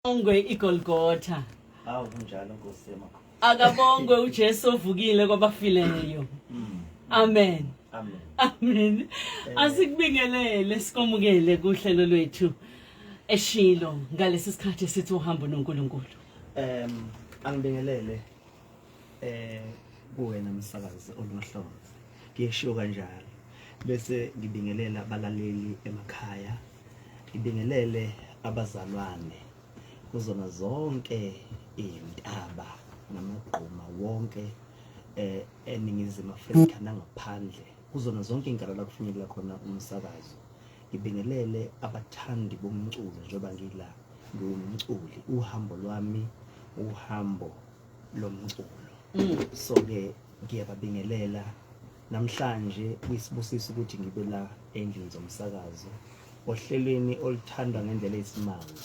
Akabongwe iGolgotha. Awu kunjalo Nkosi yamakhosi. Akabongwe uJesu ovukile kwabafileyo. Amen. Amen. Amen. Eh. Asikubingelele sikomukele kuhlelo lwethu eshilo ngalesi sikhathi sithi uhambo noNkulunkulu. Angibingelele kuwena msakazi onohlonze. Ngiyeshiwo kanjalo. Bese ngibingelela abalaleli emakhaya. Ngibingelele abazalwane kuzona zonke iy'ntaba namagquma wonke eNingizimu Afrika nangaphandle kuzona zonke iy'nkalo la kufinyelela khona umsakazo. Ngibingelele abathandi bomculo njengoba ngila ngiwumculi, uhambo lwami uhambo lomculo. So-ke ngiyababingelela namhlanje kuyisibusiso ukuthi ngibe la endlini zomsakazo ohlelweni oluthandwa ngendlela eyisimanga.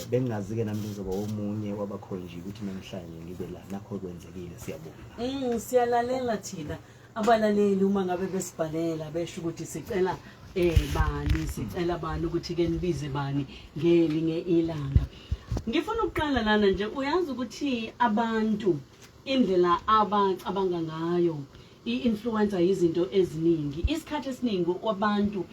Bengingazi ke nami ngizoba omunye wabakhonji ukuthi namhlanje ngibe la, nakho kwenzekile, siyabonga. Siyalalela thina abalaleli uma ngabe besibhalela besho ukuthi sicela bani, sicela bani ukuthi ke nibize bani ngelinye ilanga. Ngifuna ukuqala lana nje, uyazi ukuthi abantu indlela abacabanga ngayo i-influencer izinto eziningi. Isikhathi esiningi abantu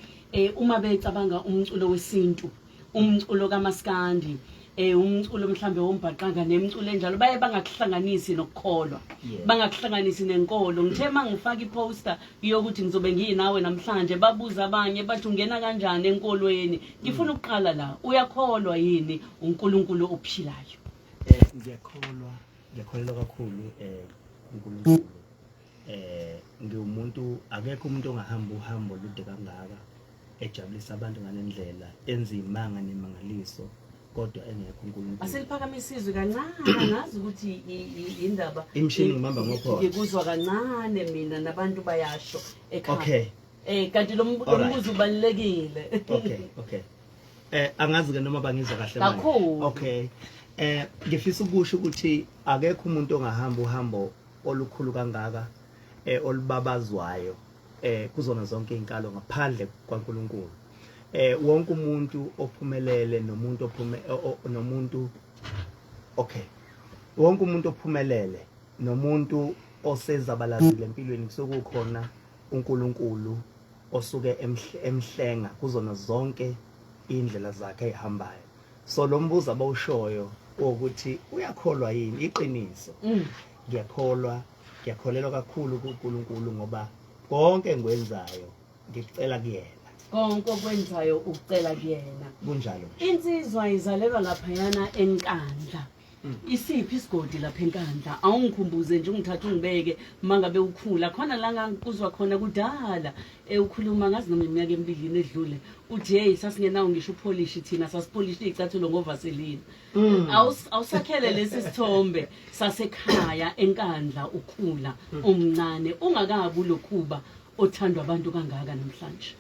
uma becabanga umculo wesintu, umculo kaMaskandi, umculo mhlambe wombhaqanga nemculo enjalo, baye bangakuhlanganisi nokukholwa, bangakuhlanganisi nenkolo. Ngithe mangifaka iposter yokuthi ngizobe ngiyinawe namhlanje, babuza abanye bathi ungena kanjani enkolweni. Ngifuna ukuqala la, uyakholwa yini uNkulunkulu ophilayo? Ngiyakholwa, ngiyakholelwa kakhulu kuNkulunkulu. Ngiwumuntu, akekho umuntu ongahamba uhambo olude kangaka ejabulisa abantu ngalendlela, enza imanga nemangaliso kodwa engekho uNkulunkulu. Aseliphakamise izwi kancane, angazi ukuthi indaba Imishini ngibamba ngophondo. Ngikuzwa kancane mina nabantu bayasho ekhaya. Okay. Kanti lo mbuzo ubalulekile. Okay, okay. Angazi ke noma bangizwa kahle manje. Kakhulu. Okay. Ngifisa ukusho ukuthi akekho umuntu ongahamba uhambo olukhulu kangaka olubabazwayo kuzona zonke izinkalo ngaphandle kwaNkulunkulu. Wonke umuntu ophumelele nomuntu ophume nomuntu okay. Wonke umuntu ophumelele nomuntu osezabalazile empilweni kusuke kukhona uNkulunkulu osuke emhlenga kuzona zonke indlela zakhe ezihambayo. So lo mbuzo abawushoyo ukuthi uyakholwa yini, iqiniso. Ngiyakholwa, ngiyakholelwa kakhulu kuNkulunkulu ngoba konke engikwenzayo ngikucela kuyena. Konke okwenzayo ukucela kuyena. Kunjalo nje. Insizwa izalelwa laphayana eNkandla. Isiphi isigodi lapha eNkandla? Awungikhumbuze nje, ungithathe ungibeke mangabe ukhula. Khona la ngangikuzwa khona kudala ukhuluma, ngazi noma iminyaka emibili edlule, uthi hey sasingenawo ngisho upolish thina, sasipolisha izicathulo ngovaseline. Awusakhele lesi sithombe sasekhaya eNkandla ukhula umncane ungakabi lokhuba othandwa abantu kangaka namhlanje.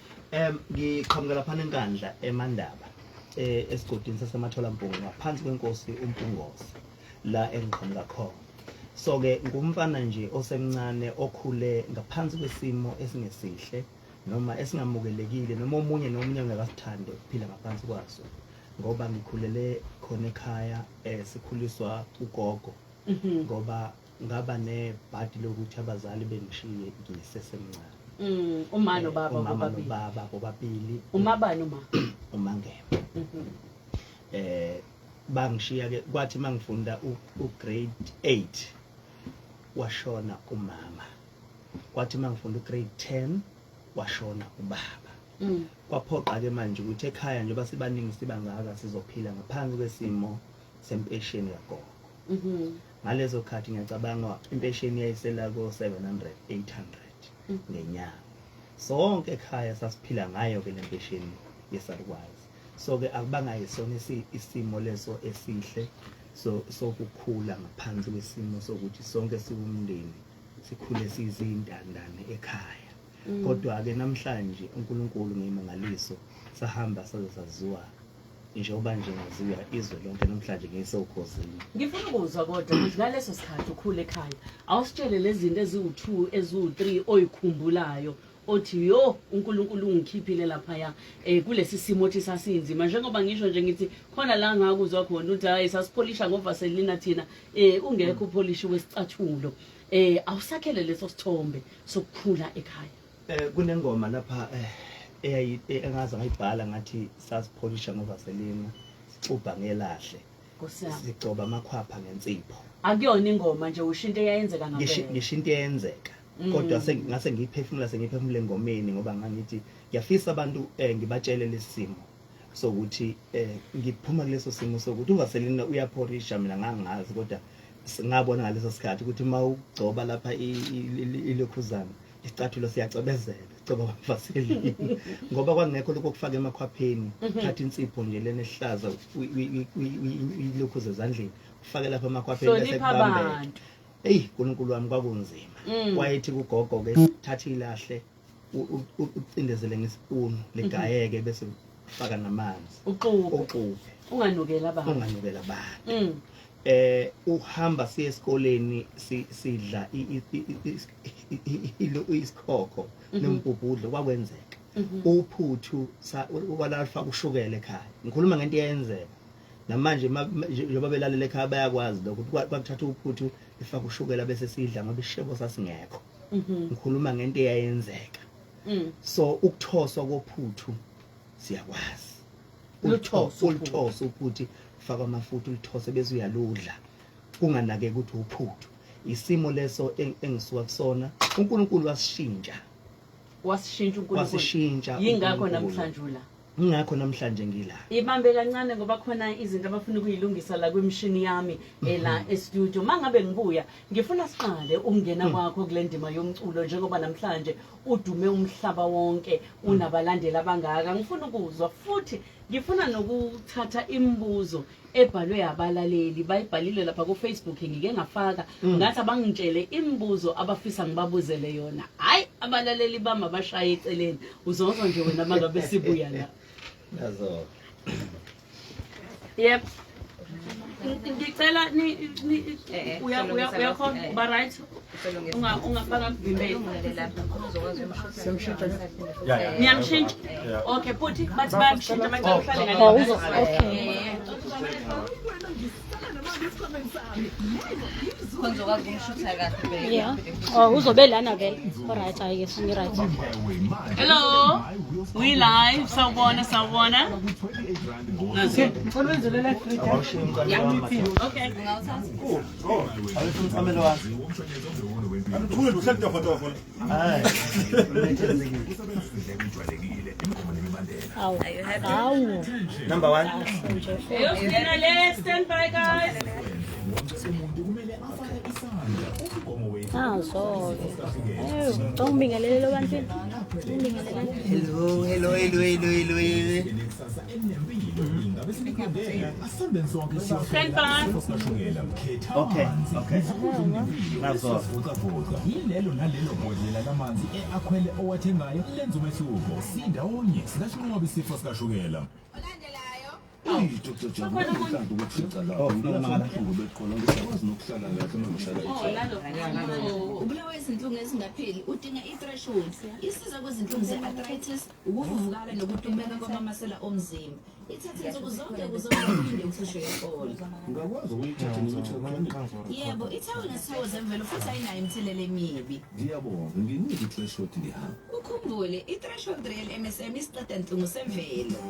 Ngiqhamuka lapha eNkandla eMandaba, esigodini saseMatholampungu ngaphansi kwenkosi uMpungose la engiqhamuka khona. So ke ngumfana nje osemncane okhule ngaphansi kwesimo esingesihle noma esingamukelekile noma omunye nomunye ongekasithande ukuphila ngaphansi kwaso, ngoba ngikhulele khona ekhaya sikhuliswa ugogo. Ngoba ngaba nebhadi lokuthi abazali bengishiye ngisesemncane. Uma nobaba Umama bobabili. nobaba bobabili. Uma bani uma? UMangema. Bangishiya ke kwathi mangifunda u grade 8 washona umama. Kwathi mangifunda u grade 10 washona ubaba. Kwaphoqa ke manje ukuthi ekhaya njengoba sibaningi sibangaka sizophila ngaphansi kwesimo sempesheni kagogo. Ngalezo khathi ngiyacabanga impesheni yayisela ko 700 800 ngenyanga. Sonke ekhaya sasiphila ngayo ke lempesheni yesalukwazi. So ke akubanga yisona isimo leso esihle so sokukhula ngaphansi kwesimo sokuthi sonke siwumndeni sikhule sizintandane ekhaya. Kodwa ke namhlanje uNkulunkulu ngemangaliso sahamba saze saziwa njengoba nje ngaziwa izwe lonke namhlanje ngisewukhosini. Ngifuna ukuzwa kodwa ukuthi ngaleso sikhathi ukhule ekhaya awusitshele lezi zinto eziwu-2 eziwu-3 oyikhumbulayo. othi yo uNkulunkulu ungikhiphile laphaya eh kulesi simo othi sasinzima njengoba ngisho nje ngithi khona la ngakuzwa khona ukuthi hayi sasipholisha ngovaselina thina eh ungekho upholishi wesicathulo eh awusakhele leso sithombe sokukhula ekhaya. Eh kunengoma lapha eh eyayi eh, engaze ngayibhala ngathi sasipholisha ngovaselina sixubha ngelahle sigcoba amakhwapha ngensipho. Akuyona ingoma nje usho into eyayenzeka ngampela. Ngisho into eyenzeka. Kodwa ngase ngiyiphefumula sengiyiphefumula engomeni ngoba ngangithi ngiyafisa abantu eh ngibatshele lesimo sokuthi eh ngiphuma kuleso simo sokuthi uvaselina uyaphorisha mina ngangazi kodwa ngabona ngaleso sikhathi ukuthi uma ugcoba lapha ilokhuzana isicathulo siyacwebezela sigcoba kwavaselini ngoba kwangekho lokho kufaka emakhwapheni mhm. thatha insipho nje lena ehlaza ilokhuze ezandleni ufake lapha emakhwapheni bese kubambeka eyi uNkulunkulu wami kwakunzima mm. wayethi kugogo ke thatha ilahle ucindezele ngesipunu ligayeke bese ufaka namanzi uxube uxube unganukela abantu unganukela abantu mm. eh uhamba siye esikoleni sidla isikhokho mhm. nombhubhudlo kwakwenzeka mhm. uphuthu walafaka ushukela ekhaya ngikhuluma ngento eyenzeka namanje njengoba belalela ekhaya bayakwazi lokho kwakuthatha uphuthu ifaka ushukela bese sidla ngoba ishebo sasingekho mhm. ngikhuluma ngento eyayenzeka mm. so ukuthoswa kophuthu siyakwazi ulithose uphuthu ufaka amafutha ulithose bese uyaludla kunganakeki ukuthi uphuthu isimo leso engisuka kusona uNkulunkulu wasishintsha wasishintsha uNkulunkulu wasishintsha yingakho namhlanje ula Ingakho namhlanje ngila. Ibambe kancane ngoba khona izinto abafuna ukuyilungisa la kwimishini yami eh, la mhm. e-studio. Mangabe ngibuya ngifuna siqale ukungena mm. kwakho kule ndima yomculo njengoba namhlanje udume umhlaba wonke unabalandeli abangaka. Ngifuna ukuzwa futhi ngifuna nokuthatha imibuzo ebhalwe abalaleli bayibhalile lapha ku-Facebook ngike ngafaka mm. ngathi abangitshele imibuzo abafisa ngibabuzele yona hayi abalaleli bami abashaye eceleni uzozwa nje wena mangabe sibuya la nazo yep ngicela ni eh, eh, uya uya uyakhona uba right unga ungabakuvimbeli Semshintsha niyamshintsha okay futhi bathi bayamshintsha bacela uhlale ngale Oh, okay. Yeah. Oh, uzobe lana vele. Alright, hayi ke singi right. Hello. We live. Sawubona, sawubona. Nazi. Ngicela wenzele live free. Okay. Awufuna umcamelo wakho. Uthule uhleli tofotofo. Hayi. Awu. Awu. Number 1. Kahle nje. Eyosingena le stand by guys. Nazo. Eh, ngicela ungibingelele ebantwini. Ungibingelele. Hello, hello, hello, hello, hello. hello. Stand by. Okay, okay. Nazo. Yilelo nalelo bhodlela lamanzi e-akhwele owathengayo lenza umehluko. Sindawonye singasinqoba isifo sikashukela. Oh, funeka Oh, nalo. Ubulawa izinhlungu ezingapheli udinga i-threshold isiza kwezinhlungu ze-arthritis ukuvuvukala nokutumeka kwamamasela omzimba ithathe nsuku zonke ukuze ungaphinde uhlushwe iqolo Ungakwazi ukuyithatha nemithi yebo ithawula nesithawo zemvelo futhi ayinayo imithelela emibi Ngiyabonga, nginike i-threshold ngihamba. ukhumbule i-threshold real msm isiqeda nhlungu semvelo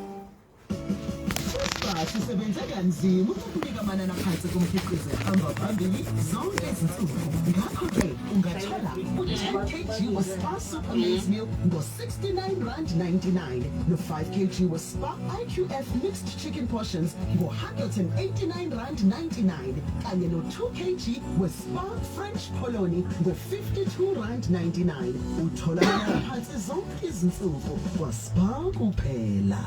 Spar sisebenze kanzima ukukunika amanani aphansi kumkhiqizo ehamba phambili zonke izinsuku. Ngakho-ke ungathola u-10 kg we-Spar Super Maize Meal ngo-R69.99 no-5 kg we-Spar IQF Mixed Chicken Portions ngo-R189.99 kanye no-2 kg we-Spar French Polony ngo-R52.99. Uthola amanani aphansi zonke izinsuku kwa-Spar kuphela.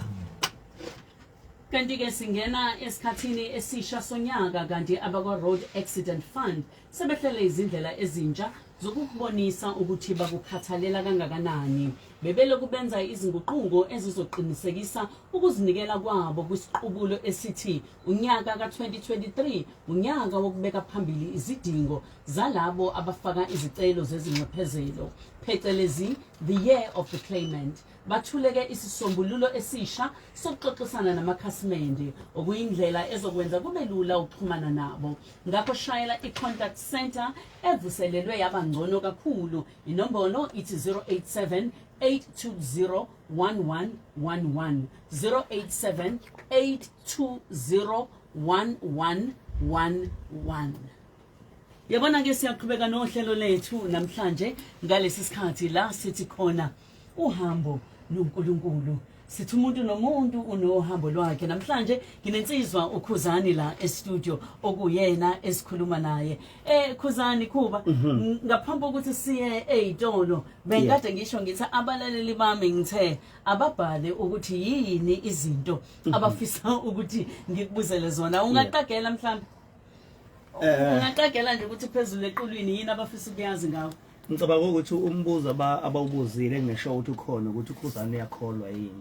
Kanti-ke singena esikhathini esisha sonyaka kanti abakwa-Road Accident Fund sebehlele izindlela ezintsha zokukubonisa ukuthi bakukhathalela kangakanani. Bebelokhu benza izinguquko ezizoqinisekisa ukuzinikela kwabo kwisiqubulo esithi unyaka ka-2023 unyaka wokubeka phambili izidingo zalabo abafaka izicelo zezinxephezelo, phecelezi the year of the claimant. Bathuleke isisombululo esisha sokuxoxisana namakhasimende, okuyindlela ezokwenza kube lula ukuxhumana nabo. Ngakho shayela i-contact center evuselelwe yaba ngcono kakhulu. Inombolo ithi 087 820 1111, 087 820 1111. Yabona ke, siyaqhubeka nohlelo lethu namhlanje ngalesi sikhathi la sithi khona uhambo noNkulunkulu. Sithi umuntu nomuntu unohambo lwakhe. Namhlanje nginensizwa uKhuzani la e-studio, okuyena esikhuluma naye. Khuzani Khuba, ngaphambi kokuthi siye ezitolo, bengikade ngisho ngithi abalaleli bami, ngithe ababhale ukuthi yini izinto abafisa ukuthi ngikubuzele zona. Ungaqagela mhlawumbe? Ungaqagela nje ukuthi phezulu equlwini yini abafisa ukuyazi ngawo? Ngicabanga ukuthi umbuzo abawubuzile ngisho ukuthi ukhona ukuthi uKhuzani uyakholwa yini.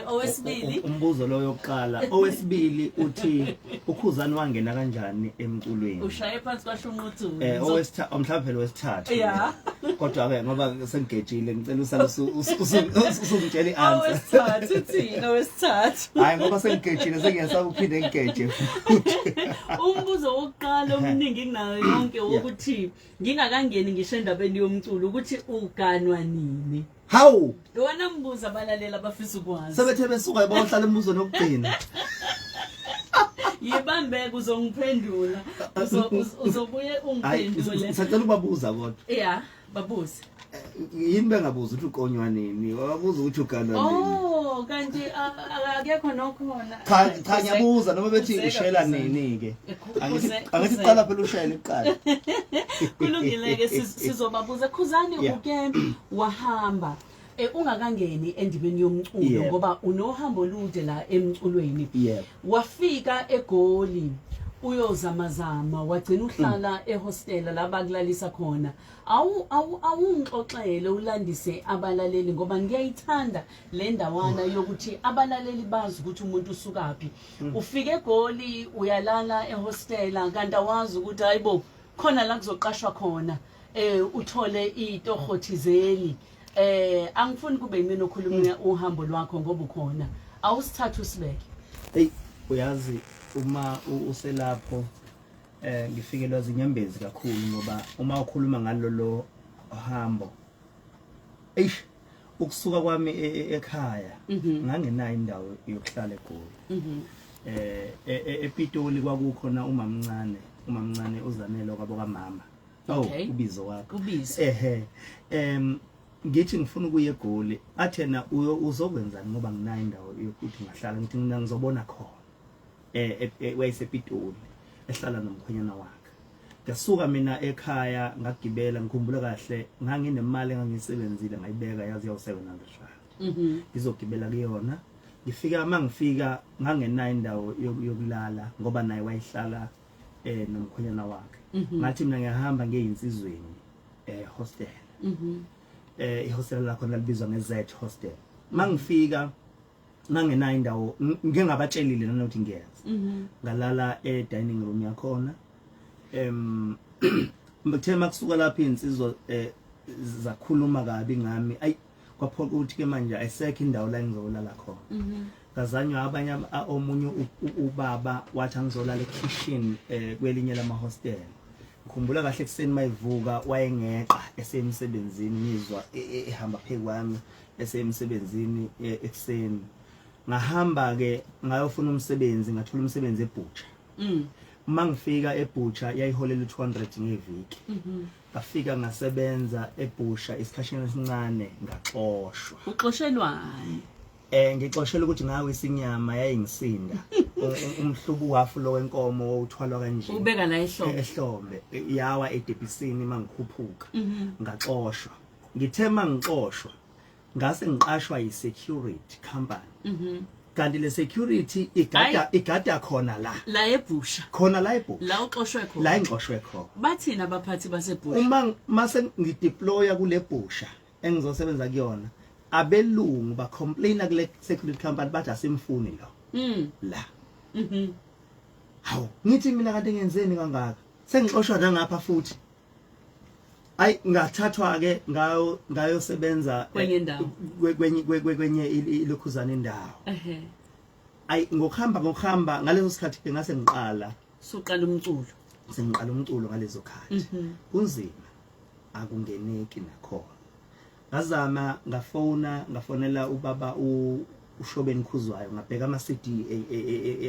Owesibili? Umbuzo lo yokuqala. Owesibili uthi uKhuzani wangena kanjani emculweni? Ushaye phansi kwasho unquthulu. Owesithathu mhlawumbe phela wesithathu. Kodwa ke ngoba sengigejile, ngicela usale usungitshela i-answer. Owesithathu uthini owesithathu? Hayi, ngoba sengigejile sengiyasaba ukuphinde ngigeje. Umbuzo wokuqala omningi kunayo yonke wokuthi ngingakangeni ngisho endabeni yomculo, ukuthi uganwa nini? Hawu! Wena mbuzo abalaleli abafisa ukwazi. Sebethe besuka bayohlala embuzweni wokugcina. Yibambeke, uzongiphendula. Uzobuye Hayi, ungiphendule. Sacela ukubabuza kodwa. Yeah, babuze. Yini bengabuza ukuthi uqonywa nini? Babuza ukuthi uganwa nini? Oh, kanti akekho nokhona. Cha cha, ngiyabuza noma bethi Uzeka, ushela Khuzani. nini ke. Angithi angithi Uzeka. qala phela ushele kuqala. Kulungile ke, sizobabuza. Khuzani, uke wahamba ungakangeni endimeni yomculo, ngoba unohambo olude la emculweni. Wafika eGoli uyozamazama, wagcina uhlala ehostela la bakulalisa khona. Awu awu, awungixoxele, ulandise abalaleli, ngoba ngiyayithanda le ndawana yokuthi abalaleli bazi ukuthi umuntu usukaphi. Ufike eGoli, uyalala ehostela, kanti awazi ukuthi hayibo, khona la kuzoqashwa khona, uthole itoho thizeni. Angifuni kube yimina okhuluma uhambo lwakho ngoba ukhona. Awusithatha usibeke. Hey, uyazi uma uselapho ngifikelwa zinyembezi kakhulu, ngoba uma ukhuluma ngalolo hambo, eish, ukusuka kwami ekhaya ngangenayo indawo yokuhlala eGoli. EPitoli kwakukhona umamncane, umamncane uZanele kwabo kamama. Oh, ubizo wakho. Ubizo. Ehe. Ngithi ngifuna ukuya eGoli, athena uzokwenzani ngoba nginayo indawo yokuthi ngahlala? Ngithi mina ngizobona khona. WayesePitoli ehlala nomkhwenyana wakhe. Ngasuka mina ekhaya ngagibela, ngikhumbula kahle nganginemali engangiyisebenzile ngayibeka yazi yawu 700 rand. Ngizogibela kuyona. Ngifika, mangifika ngangenayo indawo yokulala ngoba naye wayehlala nomkhwenyana wakhe. Ngathi mina ngiyahamba ngiye insizweni hostel. Ihostel lakho lalibizwa nge-Z hostel. Mangifika ngangenayo indawo, ngingabatshelile nanokuthi ngiyeza. Ngalala e-dining room yakhona. Kuthe makusuka lapho insizwa zakhuluma kabi ngami, ayi, kwaphoqa ukuthi ke manje ayisekho indawo la engizolala khona. Ngazanywa abanye omunye ubaba wathi angizolala ekitchen kwelinye lama hostel. Ngikhumbula kahle ekuseni mayivuka wayengeqa esemsebenzini, ngizwa ehamba phezu kwami esemsebenzini ekuseni. Ngahamba ke ngayofuna umsebenzi, ngathola umsebenzi ebutcher. Uma ngifika ebutcher yayiholela u200 ngeviki. Ngafika ngasebenza ebutcher isikhashana esincane, ngaxoshwa. Uxoshelwani? Ngixoshela ukuthi ngawisa inyama yayingisinda. Umhlubu wafu lo wenkomo owuthwalwa kanje. Ubeka la ehlombe. Ehlombe. Yawa edebhisini mangikhuphuka. Ngaxoshwa. Ngithe mangixoshwa ngase ngiqashwa yi-security company. Kanti le security igada igada khona la. La eBhusha. Khona la eBhusha. La uxoshwe khona. La engixoshwe khona. Bathini abaphathi baseBhusha? Uma mase ngideploya kule Bhusha engizosebenza kuyona, abelungu ba complaina kule security company bathi asimfuni lo. La. Hawu, ngithi mina kanti ngenzeni kangaka? Sengixoshwa nangapha futhi. Ayi, ngathathwa ke ngayo ngayosebenza Kwenye indawo. Kwenye ilokhuzana indawo. Ayi, ngokuhamba ngaleso sikhathi ke ngase ngiqala Suqala umculo. Sengiqala umculo ngalezo khathi. Kunzima, akungeneki nakhona. Ngazama ngafona, ngafonela ubaba uShobeni Khuzwayo, ngabheka ama CD,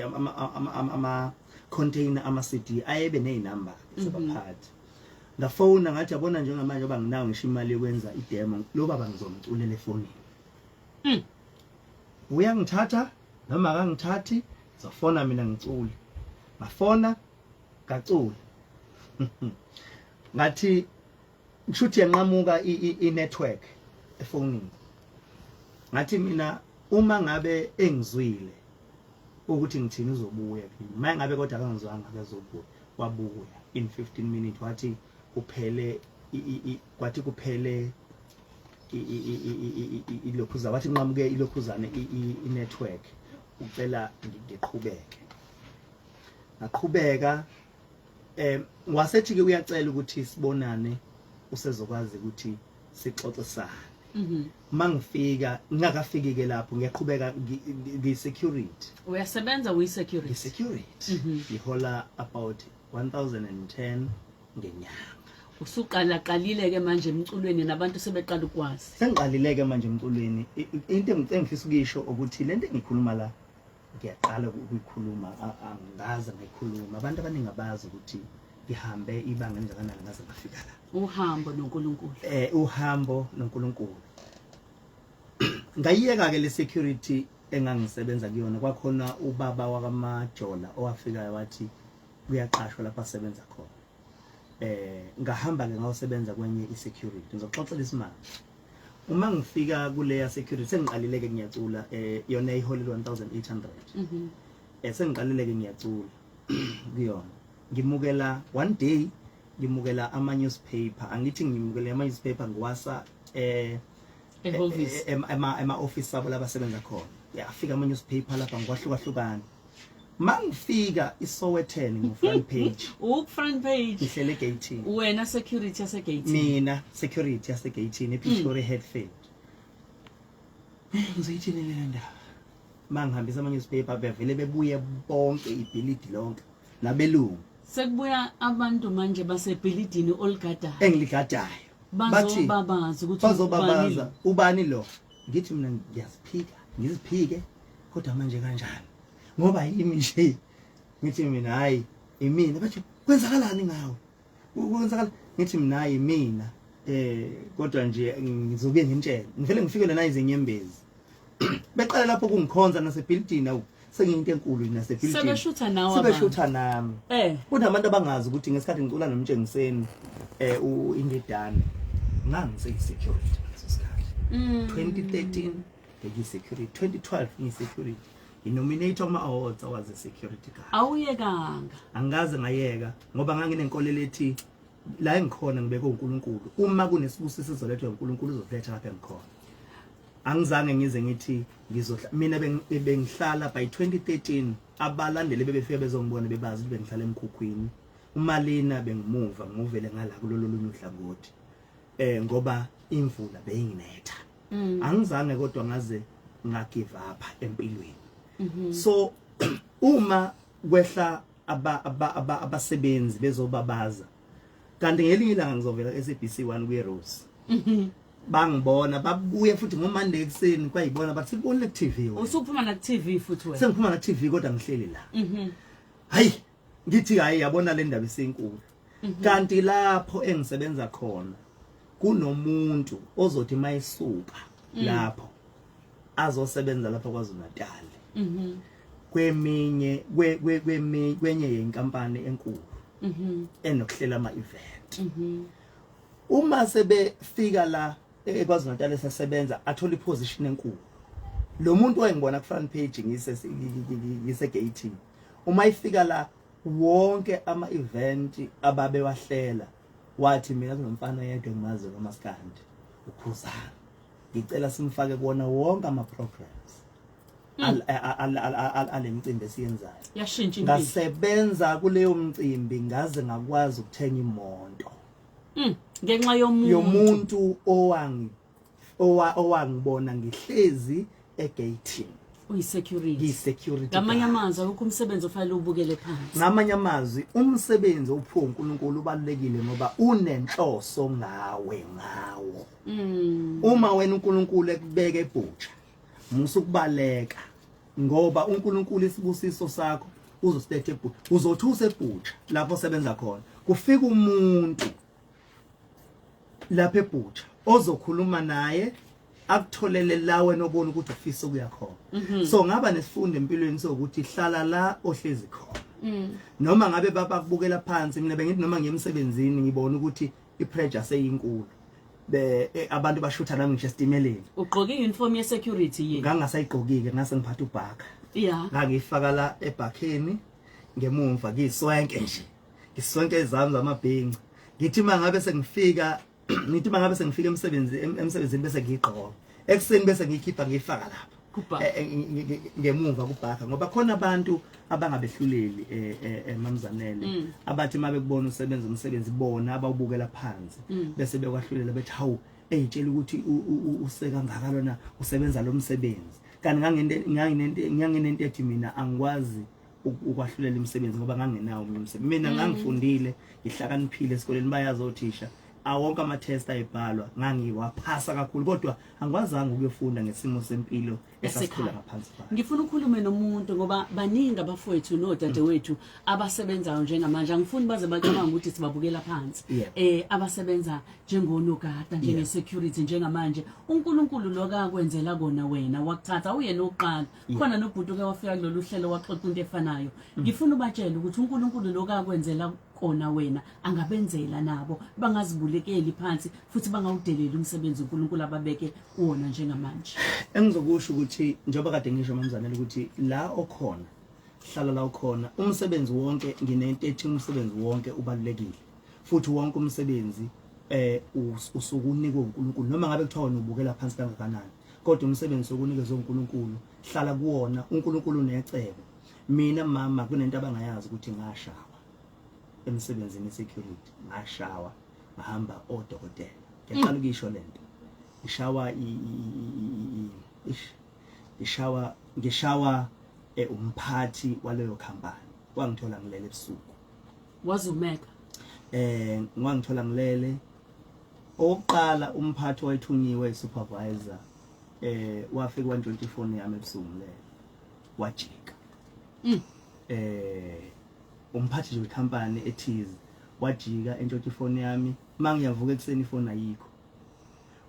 ama container ama CD ayebe nezinamba zabaphathi. Ngafona ngathi, yabona njengamanje oba nginawo ngisho imali yokwenza idemo, lo baba ngizomculela efonini. Uyangithatha noma akangithathi, ngizofona mina ngicule. Ngafona, ngacula. Ngathi kushuthi yanqamuka i-network efonini. Ngathi mina uma ngabe engizwile ukuthi ngithini uzobuya kimi, maye ngabe kodwa akangizwanga akazobuya. Wabuya in 15 minutes, wathi kuphele kwathi kuphele ilokhuza, wathi nqamuke ilokhuzane i-network, ucela ngiqhubeke. Ngaqhubeka. Wasethi ke uyacela ukuthi sibonane, usezokwazi ukuthi sixoxisane. Mangifika, ngingakafiki ke lapho, ngiyaqhubeka ngi-security. Uyasebenza, uyi-security. Ngi-security, ngihola about 1010 ngenyanga. Usuqala qalile ke manje emculweni, nabantu sebeqala ukwazi. Sengiqalile ke manje emculweni. Into engifisa ukuyisho ukuthi lento engikhuluma la ngiyaqala ukuyikhuluma, angaze ngayikhuluma. Abantu abaningi abazi ukuthi ngihambe ibanga elingakanani ngaze ngafika la. Uhambo noNkulunkulu. Uhambo noNkulunkulu. Ngayiyeka ke le security engangisebenza kuyona. Kwakhona ubaba wakaMajola owafikayo wathi kuyaqashwa lapha asebenza khona. Ngahamba ke ngayosebenza kwenye i-security. Ngizoxoxela isimanga. Uma ngifika kuleya security sengiqalile ke ngiyacula, yona iholile 1800. Sengiqalile ke ngiyacula kuyona. Ngimukela one day, ngimukela ama newspaper. Angithi ngimukele ama newspaper, ngiwasa ehhovisi, ema office abo labasebenza khona. Yafika ama newspaper lapha ngikwahlukahlukana. Mangifika iSowetan ngu front page. Uk front page. Ngihlele egate. Wena security yasegate. Mina security yasegate ePretoria Hatfield. Ngizoyithini le ndaba? Mangihambisa ama newspaper bevele bebuye bonke ibhilidi lonke nabelungu. Sekubuya abantu manje basebhilidini oligadayo. Engiligadayo. Bazobabaza ukuthi bazobabaza ubani lo. Ngithi mina ngiyaziphika, ngiziphike, kodwa manje kanjani? Ngoba yimi nje. Ngithi mina hayi imina. Bathi kwenzakalani ngawe? Kwenzakala, ngithi mina hayi mina. Kodwa nje ngizobuye ngintshele. Ngivele ngifikele na izinyembezi. Beqala lapho kungikhonza nasebhilidini, awu sengiyinto enkulu nasebhilidini. Sebeshutha nawe. Sebeshutha nami. Kunabantu abangazi ukuthi ngesikhathi ngicula nomtshengiseni uIndidane ngangiseyi security ngaleso sikhathi. 2013 ngiyi-security, 2012 ngiyi-security, nginominate ama-awards awazi security guard. Awuyekanga. Angikaze ngayeka ngoba nganginenkolelo ethi la engikhona ngibeke uNkulunkulu, uma kunesibusiso sizolethwa uNkulunkulu uzoletha lapha engikhona. Angizange ngize ngithi ngizohla mina, bengihlala by 2013 abalandeli bebefika bezongibona bebazi ukuthi bengihlala emkhukhwini. Umalina bengimuva ngimuvele ngala kulolu lunye uhlangothi ngoba imvula beyinginetha. Angizange kodwa ngaze nga give up empilweni. So uma kwehla aba abasebenzi bezobabaza, kanti ngelinye ilanga ngizovela SABC 1 kwi Rose. Bangibona babuye futhi ngoMonday ekuseni, kwayibona bathi sikubonile ku TV wena. Usuphuma na ku TV futhi wena. Sengiphuma na TV kodwa ngihleli la. Hayi, ngithi hayi yabona le ndaba isinkulu. Kanti lapho engisebenza khona kunomuntu ozothi mayisuka lapho azosebenza lapha kwaZulu Natal. Kweminye kwenye yenkampani enkulu enokuhlela ama event. Uma sebefika la eKwaZulu Natal esesebenza athola iposition enkulu. Lo muntu wayengibona ku front page ngise ngise gate. Uma ifika la wonke ama event ababewahlela wathi mina kunomfana yedwa engimaziyo kaMaskandi uKhuzani. Ngicela simfake kuwona wonke ama programs. Alemicimbi esiyenzayo. Yashintsha impilo. Ngasebenza kuleyo mcimbi ngaze ngakwazi ukuthenga imoto. Ngenxa yomuntu. Yomuntu owangibona ngihlezi egate. Uyisecurity. Ngiyi-security Ngamanye guard. amazwi akukho umsebenzi ofanele ubukele phansi. Ngamanye amazwi umsebenzi ophiwe uNkulunkulu ubalulekile ngoba unenhloso ngawe ngawo. Uma wena uNkulunkulu ekubeka ebhutsha, musa ukubaleka ngoba uNkulunkulu isibusiso sakho uzosiletha ebhutsha. Uzothi usebhutsha lapho osebenza khona, kufika umuntu lapha ebhutsha ozokhuluma naye akutholele la wena obona ukuthi ufisa ukuya khona. So ngaba nesifundo empilweni sokuthi hlala la ohlezi khona. Noma ngabe babakubukela phansi, mina bengithi noma ngiyemsebenzini ngibona ukuthi ipressure seyinkulu, be abantu bashutha nami ngisho esitimeleni. Ugqoke i-uniform ye-security yini? Ngangasayigqokile, ngase ngiphatha ubhaka. Ngangifaka la ebhakheni ngemumva ngiswenke nje, ngiswenke izami zamabhinci. Ngithi mangabe sengifika ngithi mangabe sengifika emsebenzini bese ngiyigqoka ekuseni bese ngiyikhipha ngiyifaka lapha Kubhaka. Ngemumva kubhaka, ngoba khona abantu abangabehluleli mamzanele abathi mabekubona usebenza umsebenzi bona abawubukela phansi bese bekwahlulela bethi hawu eyitshela ukuthi useka ngaka lona usebenza lo msebenzi. Kanti nganginento ethi mina angikwazi ukwahlulela imisebenzi ngoba ngangenawo omunye umsebenzi. Mina ngangifundile, ngihlakaniphile esikoleni, bayazi othisha, awonke ama-test ayebhalwa ngangiwaphasa kakhulu, kodwa angikwazanga ukuyofunda ngesimo sempilo esasiphila Esekhaya. ngaphansi kwayo. Ngifuna ukukhulume nomuntu ngoba baningi abafowethu nodadewethu abasebenzayo njengamanje, angifuni baze bacabanga ukuthi sibabukela phansi. Abasebenza njengonogada, njenge-security njengamanje, uNkulunkulu lokho akwenzela kona wena wakuthatha uyena oqala khona nobhuti oke wafika kulolu hlelo waxoxa into efanayo. Ngifuna ubatshele ukuthi uNkulunkulu lokho akwenzela kona wena angabenzela nabo, bangazibulekeli phansi futhi bangawudeleli umsebenzi uNkulunkulu ababeke kuwona njengamanje. Engizokusho ukuthi njengoba kade ngisho mamzanele ukuthi la okhona hlala la ukhona, umsebenzi wonke nginento ethi umsebenzi wonke ubalulekile, futhi wonke umsebenzi usuke unikwe uNkulunkulu, noma ngabe kuthiwa wena ubukela phansi kangakanani, kodwa umsebenzi sokunikezwe uNkulunkulu, hlala kuwona. uNkulunkulu unecebo. Mina mama kunento abangayazi ukuthi ngashawa emsebenzini security, ngashawa ngahamba odokotela. Ngiyaqala ukuyisho lento, ngishawa ish, ngishawa umphathi waleyo company, wangithola ngilele ebusuku. Wazumeka. Ngwangithola ngilele. Okokuqala umphathi wayethunyiwe supervisor, wafika wantshontsha ifoni yami ebusuku ngilele, wajika. Umphathi nje wecompany ethize wajika entshontsha ifoni yami. Mangiyavuka ekuseni ifoni ayikho.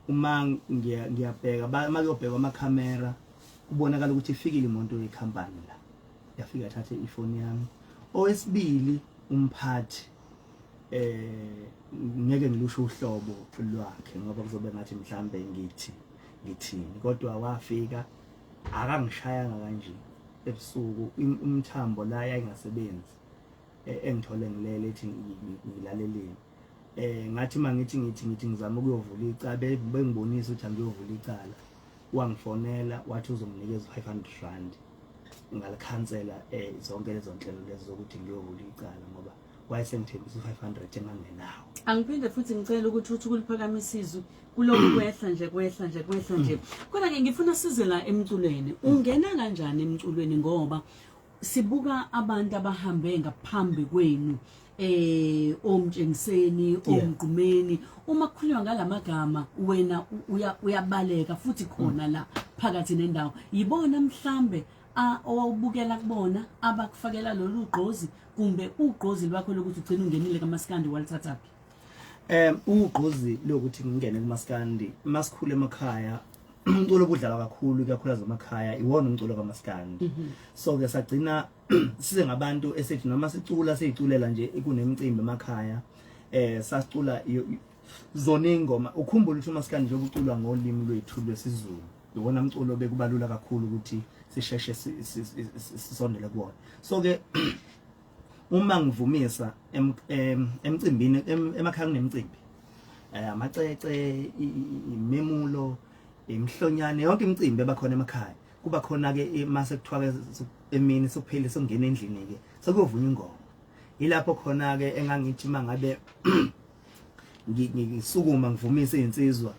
Uma ngiyabheka makuyobhekwa amakhamera kubonakala ukuthi ifikile imoto yecompany la, yafika yathatha ifoni yami. Owesibili umphathi, ngeke ngilusho uhlobo lwakhe ngoba kuzobe ngathi mhlambe ngithi ngithini, kodwa wafika akangishayanga kanje ebusuku, umthambo la yayingasebenzi, engithole ngilele ethi ngilaleleni. Ngathi mangithi ngithi ngizama ukuyovula icala, bengibonisa ukuthi angiyovula icala, wangifonela wathi uzonginikeza u500 rand, ngalikhansela zonke lezo nhlelo lezo zokuthi ngiyovula icala ngoba wayesengithembisa u500 engangenawo. Angiphinde futhi ngicela ukuthi uthi kuliphakamisa izwi, kulokhu kwehla nje kwehla nje kwehla nje. Kodwa-ke ngifuna size la emculweni. Ungena kanjani emculweni, ngoba sibuka abantu abahambe ngaphambi kwenu, omtshengiseni, omgqumeni, uma kukhulunywa ngalamagama wena uyabaleka futhi khona la phakathi nendawo, yibona mhlambe owawubukela kubona abakufakela lolu ugqozi, kumbe ugqozi lwakho lokuthi ugcine ungenile kaMaskandi walithathaphi? Ugqozi lokuthi ngingene kuMaskandi, masikhule emakhaya umculo obudlalwa kakhulu ikakhulukazi emakhaya iwona umculo kaMaskandi. So ke sagcina size ngabantu esithi noma sicula siyiculela nje kunemicimbi emakhaya, sasicula zona ingoma. Ukhumbule ukuthi uMaskandi njengoba uculwa ngolimi lwethu lwesiZulu. Iwona mculo bekubalula kakhulu ukuthi sisheshe sisondele kuwona. So ke uma ngivumisa emcimbini, emakhaya kunemicimbi, amacece, imemulo, imhlonyane, yonke imicimbi ebakhona emakhaya, kuba khona ke mase kuthiwa ke emini sokuphele, sokungena endlini ke, sekuyovunywa ingoma. Ilapho khona ke engangithi mangabe ngisukuma ngivumise izinsizwa,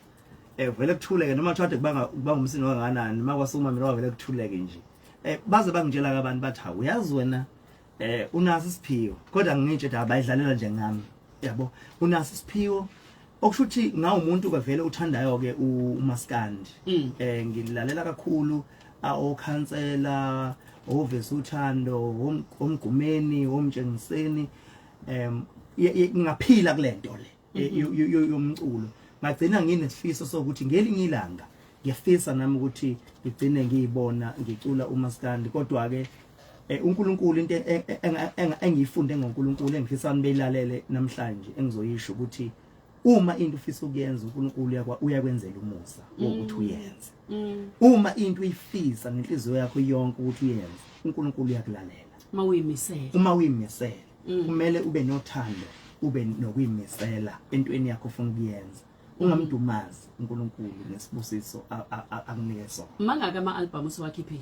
vele kuthuleke, noma kuthiwa kubanga kubanga umsindo kangakanani, makwasukuma mina vele kuthuleke nje. Baze bangitshela ke abantu, bathi, "Hawu, uyazi wena, unaso isiphiwo," kodwa ngitshe ukuthi abayidlalela nje ngami, yabo, unaso isiphiwo. Okusho ukuthi ngawumuntu ke vele uthandayo ke umaskandi. Ngilalela kakhulu okhansela, ovesa uthando, omgqumeni, omtshengiseni. Ngaphila kulento le yomculo, ngagcina nginesifiso sokuthi ngelinye ilanga ngiyafisa nami ukuthi ngigcine ngiyibona ngicula umaskandi. Kodwa ke uNkulunkulu, into engiyifunde ngoNkulunkulu engifisa nibeyilalele namhlanje engizoyisho ukuthi uma into ufisa ukuyenza, uNkulunkulu uyakwenzela umusa wokuthi uyenze. Uma into uyifisa ngenhliziyo yakho yonke ukuthi uyenze, uNkulunkulu uyakulalela. Mawuyimisela. Uma uyimisela. Kumele ube nothando, ube nokuyimisela entweni yakho ofuna ukuyenza. Ungamdumazi uNkulunkulu ngesibusiso akunike sona. Mangaka ama-album osewakhiphile?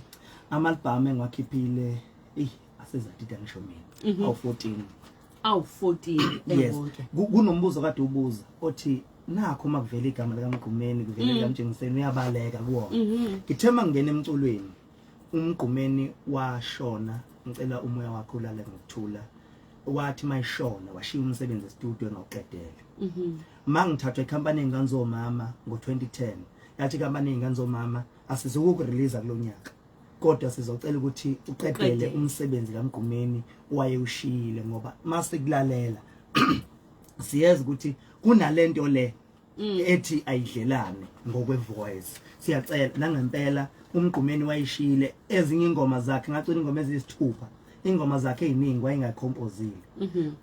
Ama-album engiwakhiphile, eh asezadida ngisho mina, awu-14. Awu-14? Yes. Ewonke? Kunombuzo kade ubuza othi nakho uma kuvela igama likaMgqumeni, kuvela likaMtshengiseni, uyabaleka kuwona. Ngithe mangena emculweni, uMgqumeni washona, ngicela umoya wakhe ulale ngokuthula. Wathi mayishona washiya umsebenzi e-studio engawuqedele. Mangithathwa ikhampani Ingane Zomama ngo-2010, yathi ikhampani Ingane Zomama, "Asizukukurelease kulonyaka, kodwa sizocela ukuthi uqedele Uqedele. umsebenzi kaMgqumeni owayewushiyile, ngoba mase kulalela siyeza ukuthi kunalento le ethi ayidlelane ngokwe-voice, siyacela." Nangempela uMgqumeni wayishiyile ezinye ingoma zakhe, ngacula ingoma eziyisithupha. Ingoma zakhe eziningi wayengayikhompozile,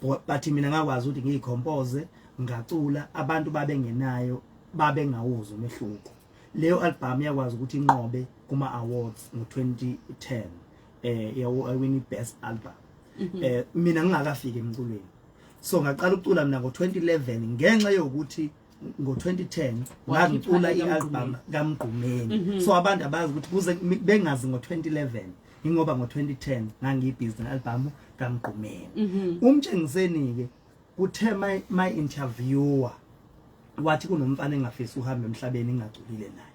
but mina ngakwazi ukuthi ngiyikhompoze, ngacula, abantu babengenayo, babengawuzwa umehluko. Leyo album yakwazi ukuthi inqobe kuma awards ngo-2010, yawina i-best album, mina ngingakafiki emculweni. So ngaqala ukucula mina ngo-2011 ngenxa yokuthi ngo-2010 ngangicula i-album kaMgqumeni. So abantu abazi ukuthi kuze bengazi ngo-2011, ingoba ngo-2010 ngangiyibhizi ne-album kaMgqumeni. Umtshengiseni-ke, kuthe my interviewer wathi kunomfana engafisi uhambe emhlabeni ngingaculile naye.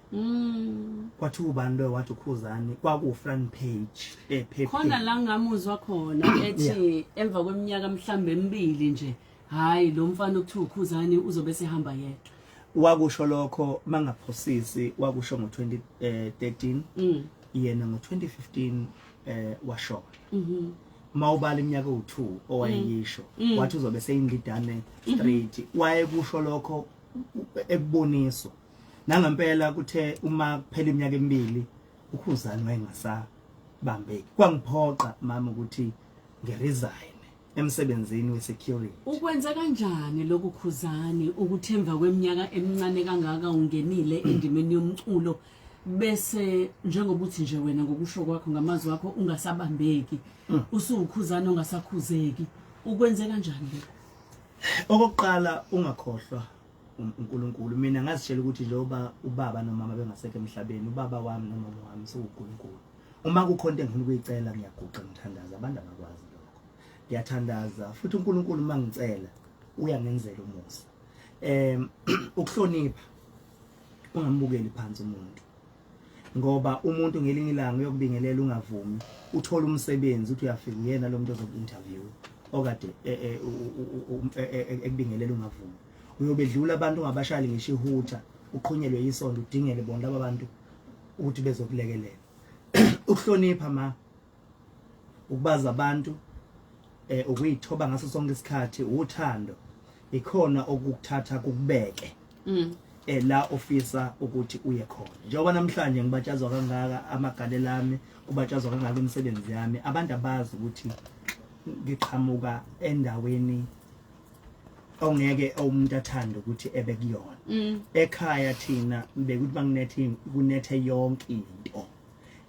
Kwathi ubani lo? Wathi uKhuzani. Kwaku front page ephepheni. Khona la ngamuzwa khona ethi emva kweminyaka mhlambe emibili nje, hayi, lo mfana okuthiwa uKhuzani uzobe sehamba yedwa. Wakusho lokho, mangaphosisi wakusho ngo-2013. Yena ngo-2015 washona. Mawubala iminyaka ewu2 owayeyisho, wathi uzobe seyindidane straight. Wayekusho lokho ekuboniswa nangempela. Kuthe uma kuphela iminyaka emibili, uKhuzani wayengasabambeki. Kwangiphoqa mama ukuthi ngiresign emsebenzini we-security. Ukwenza kanjani lokhu, Khuzani, ukuthi emva kweminyaka emincane kangaka ungenile endimeni yomculo, bese njengoba uthi nje wena ngokusho kwakho, ngamazwi akho, ungasabambeki, usuwuKhuzani ongasakhuzeki? Ukwenze kanjani lokho? Okokuqala, ungakhohlwa uNkulunkulu. Mina ngazitshela ukuthi njengoba ubaba nomama bengasekho emhlabeni, ubaba wami nomama wami sewuNkulunkulu. Uma kukhona into engifuna ukuyicela, ngiyaguqa ngithandaza. Abantu abakwazi lokho. Ngiyathandaza futhi uNkulunkulu uma ngicela uyangenzela umusa. Ukuhlonipha, ungambukeli phansi umuntu, ngoba umuntu ngelinye ilanga uyokubingelela ungavumi, uthola umsebenzi, uthi uyafika, uyena lo muntu ozoku-interview okade ekubingelela ungavumi. Uyobedlula abantu ungabashali ngisho ihutha, uqhunyelwe isondo, udingele bona laba bantu ukuthi bezokulekelela. Ukuhlonipha ma, ukubaza abantu, ukuyithoba ngaso sonke isikhathi, uthando ikhona okukuthatha kukubeke la ofisa ukuthi uye khona. Njengoba namhlanje ngibatshazwa kangaka amagalelo ami, kubatshazwa kangaka imisebenzi yami, abantu abazi ukuthi ngiqhamuka endaweni. Ongeke umuntu athande ukuthi ebe kuyona. Ekhaya thina bekuthi banginethe, kunethe yonke into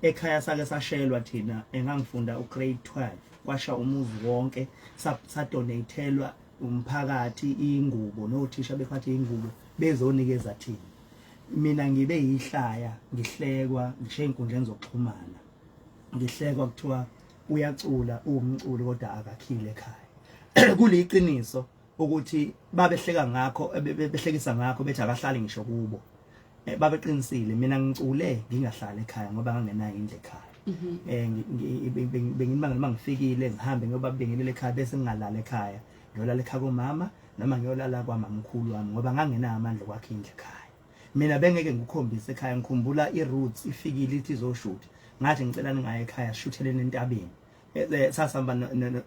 ekhaya. Sake sashelwa thina engangifunda ugrade 12, kwasha umuzi wonke, sadonatelwa umphakathi ingubo, nothisha bephathe ingubo bezonikeza thina. Mina ngibe yihlaya, ngihlekwa ngisho ey'nkundleni zokuxhumana, ngihlekwa kuthiwa uyacula, uwumculi kodwa akakhile ekhaya. Kuliqiniso ukuthi babehleka ngakho, behlekisa ngakho, bethi akahlali ngisho kubo. Babeqinisile. Mina ngicule ngingahlali ekhaya ngoba ngangenayo indlu ekhaya. Bengimangele uma ngifikile ngihambe ngoba bengilela ekhaya, bese ngingalala ekhaya, ngiyolala ekhaya komama noma ngiyolala kwamamkhulu wami ngoba ngangenayo amandla okwakha indlu ekhaya. Mina bengeke ngikukhombise ekhaya. Ngikhumbula i-Roots ifikile ithi izoshutha, ngathi ngicela ningaye ekhaya, sishutheleni entabeni. Sasihamba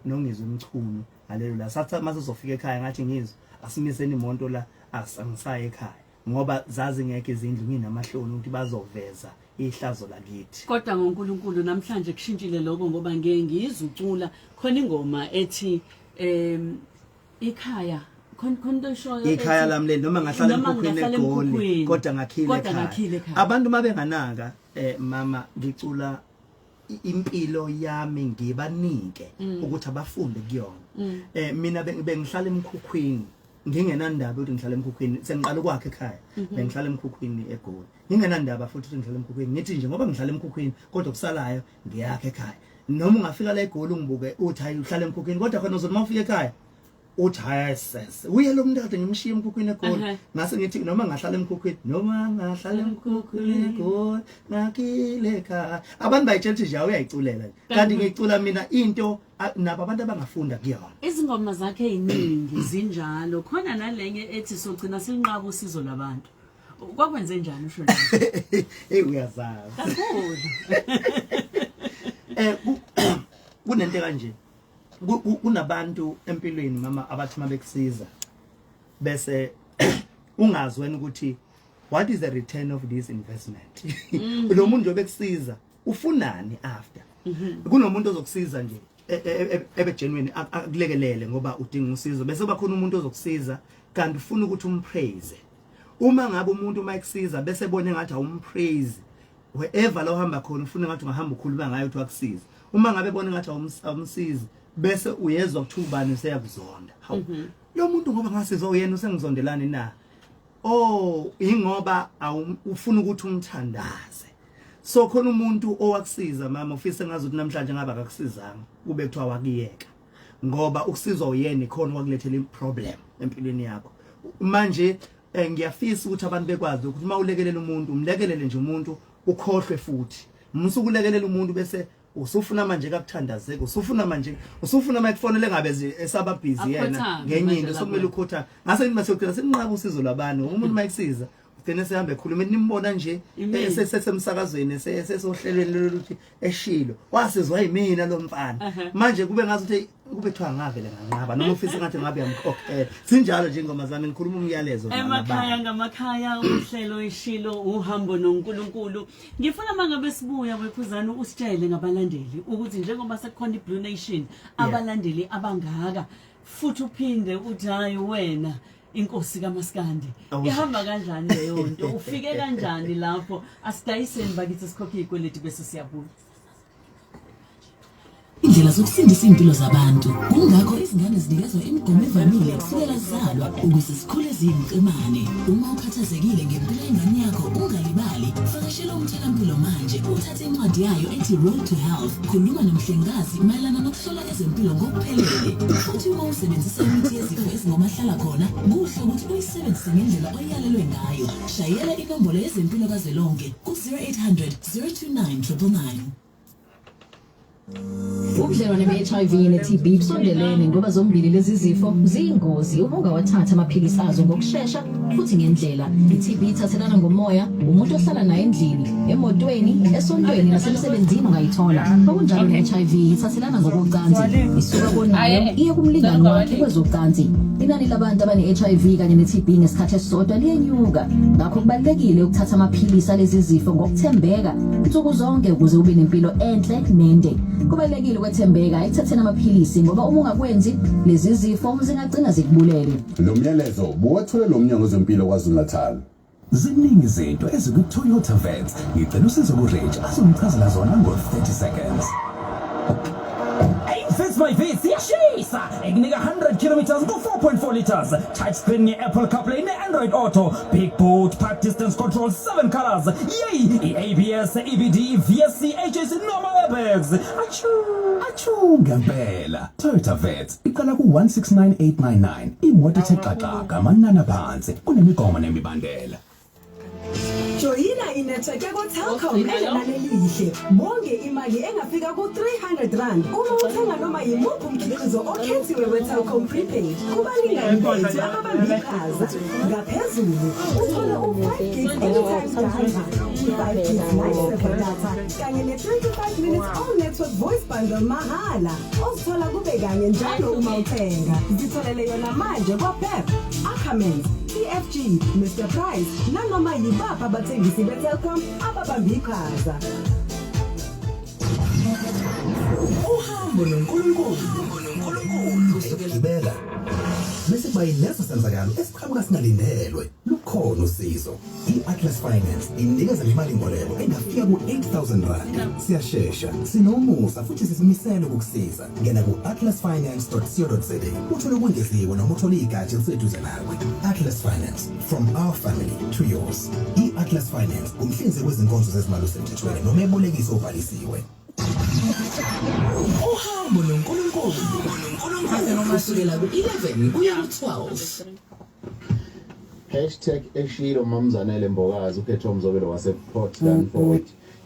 noNgizwe Mchunu ngalelo la. Sathi mase sizofika ekhaya, ngathi ngizwe asimiseni imoto la, angisayi ekhaya ngoba zazingekho izindlu, nginamahloni ukuthi bazoveza ihlazo lakithi. Kodwa ngoNkulunkulu namhlanje kushintshile lokho, ngoba ngeke ngizwe ucula khona ingoma ethi ikhaya, khona khona into eshoyo ikhaya lami leli, noma ngahlala noma emkhukhwini ngingahlala eGoli, emkhukhwini, kodwa ngakhile kodwa ekhaya. Ngakhile ekhaya. Abantu mabenganaka, mama, ngicula impilo yami ngibanike ukuthi abafunde kuyona. Mina bengihlala emkhukhwini ngingenandaba ukuthi ngihlala emkhukhwini, sengiqala ukwakha ekhaya. Bengihlala emkhukhwini eGoli ngingenandaba futhi ukuthi ngihlala emkhukhwini, ngithi nje ngoba ngihlala emkhukhwini kodwa kusalayo ngiyakha ekhaya. Noma ungafika la eGoli ungibuke uthi hayi, uhlala emkhukhwini, kodwa khona uzothi uma ufika ekhaya uthi hayi, sese uye lo muntu kade ngimshiye emkhukhwini eGoli. Ngase ngithi noma ngahlala emkhukhwini, noma ngahlala emkhukhwini eGoli, ngakhile ekhaya. Abantu bayitshela ukuthi nje uyayiculela nje, kanti ngicula mina into nabo abantu abangafunda kuyona. Izingoma zakhe eziningi zinjalo. Khona nalenye ethi sogcina sinqaba usizo lwabantu. Kwakwenze njani usho njalo? Hey, uyazazi. Kakhulu. Kunento kanje, kunabantu empilweni, mama, abathi mabekusiza bese ungazi wena ukuthi what is the return of this investment. Lo muntu nje bekusiza ufunani after? Kunomuntu ozokusiza nje ebe genuine, akulekelele ngoba udinga usizo, bese kuba khona umuntu ozokusiza kanti ufuna ukuthi umpraise. Uma ngabe umuntu uma ekusiza bese ebone ngathi awumpraise, wherever la uhamba khona ufuna ngathi ungahamba ukhuluma ngayo ukuthi wakusiza. Uma ngabe ebone ngathi awumsizi, bese uyezwa kuthiwa ubani useyakuzonda. Hawu, lo muntu ngoba ngasizwa uyena usengizondelani na? Oh, ingoba ufuna ukuthi umthandaze. So khona umuntu owakusiza, mama, ufise ngazi ukuthi namhlanje ngabe akakusizanga, kube kuthiwa wakuyeka, ngoba ukusizwa uyena ikhona wakulethela iproblem empilweni yakho. Manje ngiyafisa ukuthi abantu bekwazi ukuthi uma ulekelela umuntu, umlekelele nje umuntu ukhohlwe, futhi musu ukulekelela umuntu bese usufuna manje kakuthandazeke, usufuna manje, usufuna makufonele ngabe esaba busy yena Akhothame ngenye manje into lapho. sokumele ukhotha ngase ngithi masiyogcina sinqaba usizo lwabantu, ngoba umuntu mayekusiza ugcine sehamba ekhuluma, nimbona nje sesemsakazweni, sesohlelweni lolu eshilo wasizwa yimina lo mfana. Manje kube ngathi ukuthi kube kuthiwa ngavele nganqaba, noma ufisa ngathi ngabe yamkhokhela. Sinjalo nje ingoma zami, ngikhuluma umyalezo Emakhaya ngamakhaya, uhlelo Ishilo, uhambo noNkulunkulu. Ngifuna mangabe sibuya wekhuzana usitshele ngabalandeli ukuthi njengoba sekukhona iBlue Nation, abalandeli abangaka, futhi uphinde uthi hayi wena inkosi kaMaskandi. Ihamba kanjani leyo nto? Ufike kanjani lapho? Asidayiseni bakithi, sikhokhe izikweleti bese siyabuya. Indlela zokusindisa iy'mpilo zabantu. Kungakho izingane zinikezwa imigomo evamile kusukela zizalwa ukuze zikhule ziyimqemane. Uma ukhathazekile ngempilo yengane yakho, ungalibali, vakashela umtholampilo manje uthathe incwadi yayo ethi Road to Health. Khuluma nomhlengikazi mayelana nokuhlola ezempilo ngokuphelele. Futhi uma usebenzisa imithi yezifo ezingomahlala khona, kuhle ukuthi uyisebenzise ngendlela oyalelwe ngayo. Shayela inombolo yezempilo kazwelonke ku-0800 029 999. Ubudlelwane be-HIV ne-TB busondelene ngoba zombili lezi zifo ziyingozi uma ungawathathi amaphilisi azo ngokushesha futhi ngendlela. I-TB ithathelana ngomoya, umuntu ohlala naye endlini, emotweni, esontweni nasemsebenzini ungayithola. Okunjalo ne-HIV ithathelana ngokocansi, isuka konayo iye kumlingani wakhe kwezocansi. Inani labantu abane-HIV kanye ne-TB ngesikhathi esisodwa liyenyuka. Ngakho kubalulekile ukuthatha amaphilisi alezi zifo ngokuthembeka nsuku zonke ukuze ube nempilo enhle nende. Kubalulekile ukwethembeka ekuthatheni amaphilisi ngoba uma ungakwenzi lezi zifo zingagcina zikubulele. Lo myalezo buwethule lo Mnyango Wezempilo KwaZulu-Natal. Ziningi izinto ezikwi-Toyota Vets. Ngicela usizo kuReg azongichazela zona ngo-30 seconds. Fits my Vitz iyashisa ikunika 100 kilometers ku-4.4 liters, touchscreen nge-Apple CarPlay ne-Android Auto, big boot, park distance control, 7 colors, yey, i-ABS, EBD, VSC, HAC noma airbags. Achu achu ngempela. Toyota Vitz iqala ku-169899, imoto ethe xaxa ngamanani aphansi kunemigomo nemibandela. Joyina inetwork yakwa-Telkom enenani elihle. Bonge imali engafika ku-R300 uma uthenga noma yimuphi umkhiqizo okhethiwe we-Telkom Prepaid kubalingani bethu ababambe iqhaza. Ngaphezulu, uthole u-5 gig anytime data, i-5 gig live server data kanye ne-25 minutes all network voice bundle mahhala ozithola kube kanye njalo uma uthenga. Zitholele yona manje kwa-Pep, Ackermans, TFG, Mr Price nanoma yibaphi abathengisi be-Telkom ababambe iqhaza. Uhambo noNkulunkulu ukugibela bese kuba yileso senzakalo esiqhamuka singalindelwe. Lukhona usizo. I-Atlas Finance inikeza ngemali-mboleko engafika ku-R8000. Siyashesha, sinomusa futhi sizimisele ukukusiza. Ngena ku-atlasfinance.co.za uthole okwengeziwe noma uthole igatsha eliseduze nawe. Atlas Finance, from our family to yours. I-Atlas Finance umhlinzeki wezinkonzo zezimali osemthethweni noma ebolekisi obhalisiwe. Uhambo noNkulunkulu kusukela ku-11 kuya ku-12. #eshilo Mamzanele Mbokazi ukhetho umzobelo wasePort Stanford.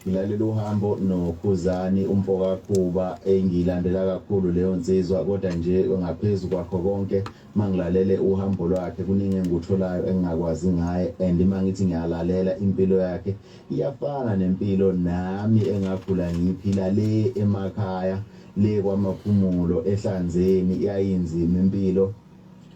Ngilalela uhambo noKhuzani umfokaKhuba, engiyilandela kakhulu leyo nsizwa, kodwa nje ngaphezu kwakho konke mangilalele uhambo lwakhe kuningi engikutholayo engingakwazi ngaye, and mangithi ngiyalalela impilo yakhe iyafana nempilo nami engakhula ngiyiphila le emakhaya, le kwaMaphumulo ehlanzeni. Iyayinzima impilo,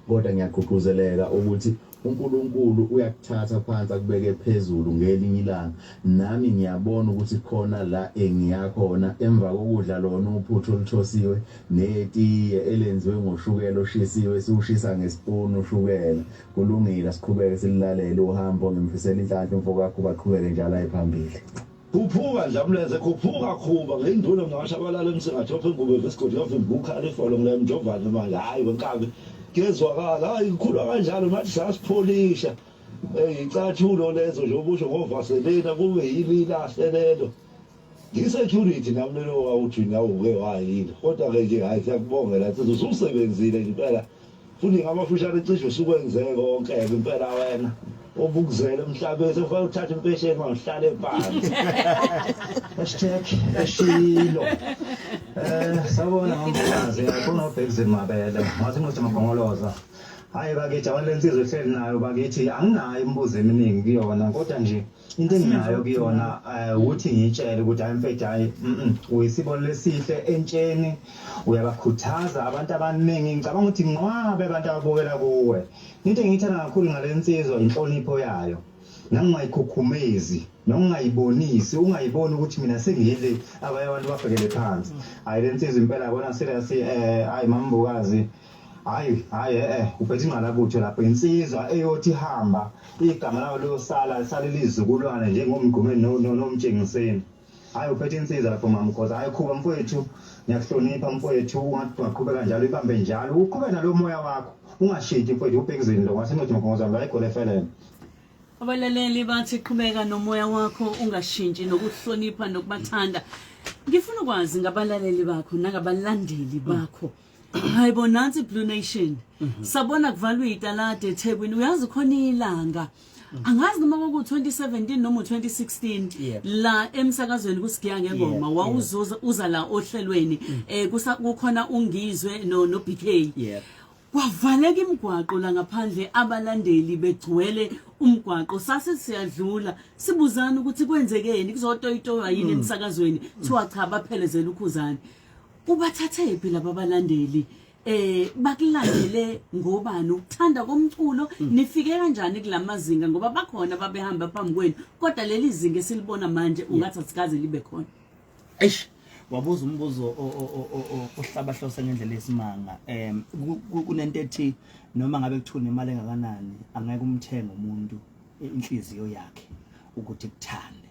kodwa ngiyagqugquzeleka ukuthi uNkulunkulu uyakuthatha phansi akubeke phezulu ngelinye ilanga. Nami ngiyabona ukuthi khona la engiyakhona emva kokudla lona uphuthu oluthosiwe netiye elenziwe ngoshukela oshisiwe, siwushisa ngesipuni ushukela. Kulungile, siqhubeke sililalele uhambo. Ngimfisela inhlanhla umfo kaKhuba, aqhubeke njalo aye phambili. Khuphuka Ndlamlenze, khuphuka Khuba, ngeyinduna mnawashabalala emsingathopha ingubo evesigodi yovimba ukhala ifolo ngilemjovane manje. Hhayi wenkabi, kuyezwakala, hayi ngikhulwa kanjalo, nathi sasipholisha icathulo lezo nje ubusho ngovaselina kube yimi ilahle lelo. Ngi-security nami lelo wawuthi nawe uke wayini, kodwa-ke nje hhayi siyakubongela nsizwa, ususebenzile nje impela futhi ngamafushane cishe usukwenze konke-ke impela wena obukuzele emhlabeni, sekufanele uthathe impesheni manje uhlale phansi. #eshilo Sawubona ngomfazi, yabona uBhekzini Mabele ngathi ngithi magongoloza. Hayi bakithi, abantu lensizwa ehleli nayo bakithi, anginayo imibuzo eminingi kuyona, kodwa nje into enginayo kuyona ukuthi ngiyitshele ukuthi hayi mfethu, hayi uyisibonelo esihle entsheni, uyabakhuthaza abantu abaningi. Ngicabanga ukuthi nqwabe abantu ababukela kuwe. Into engiyithanda kakhulu ngale nsizwa inhlonipho yayo, nangingayikhukhumezi nokungayibonisi, ungayiboni ukuthi mina sengile, abanye abantu babhekele phansi. Hayi le nsizwa impela, yabona, serious, hayi mambukazi, hayi hayi, uphethe ingqalabutho lapho, insizwa eyothi hamba igama layo liyosala lisale lizukulwane njengomgqumeni nomtshengiseni. Hayi uphethe insizwa lapho mamkhoza. Hayi Khuba mfowethu, ngiyakuhlonipha mfowethu, ungathi ungaqhubeka njalo, ibambe njalo, uqhubeke nalo moya wakho, ungashintshi mfowethu. Ubhekizini lo ngasencwadi magongozana la eGoli FLN. Abalaleli bathi qhubeka nomoya wakho, ungashintshi, nokuhlonipha nokubathanda. Ngifuna ukwazi ngabalaleli bakho nangabalandeli bakho. Hayi bo, nansi Blue Nation. Sabona kuvalwa italade eThekwini. Uyazi khona ilanga. Angazi noma kwaku 2017 noma u2016 la emsakazweni kusigiya ngengoma, wawuzuza uza la ohlelweni, kukhona ungizwe no BK. Kwavaleka imigwaqo la ngaphandle, abalandeli begcwele umgwaqo, sase siyadlula sibuzana ukuthi kwenzekeni, kuzotoyitoywa yini emsakazweni, kuthiwa cha, baphelezela uKhuzani. Ubathathe phi laba balandeli? Bakulandele ngobani? Ukuthanda komculo? Nifike kanjani kulamazinga, ngoba bakhona babehamba phambi kwenu, kodwa leli zinga esilibona manje ungathi asikaze libe khona? Eish. Wabuza umbuzo ohlabahlose ngendlela esimanga. Kunento ethi noma ngabe kuthiwa unemali engakanani angeke umthenge umuntu inhliziyo yakhe ukuthi kuthande.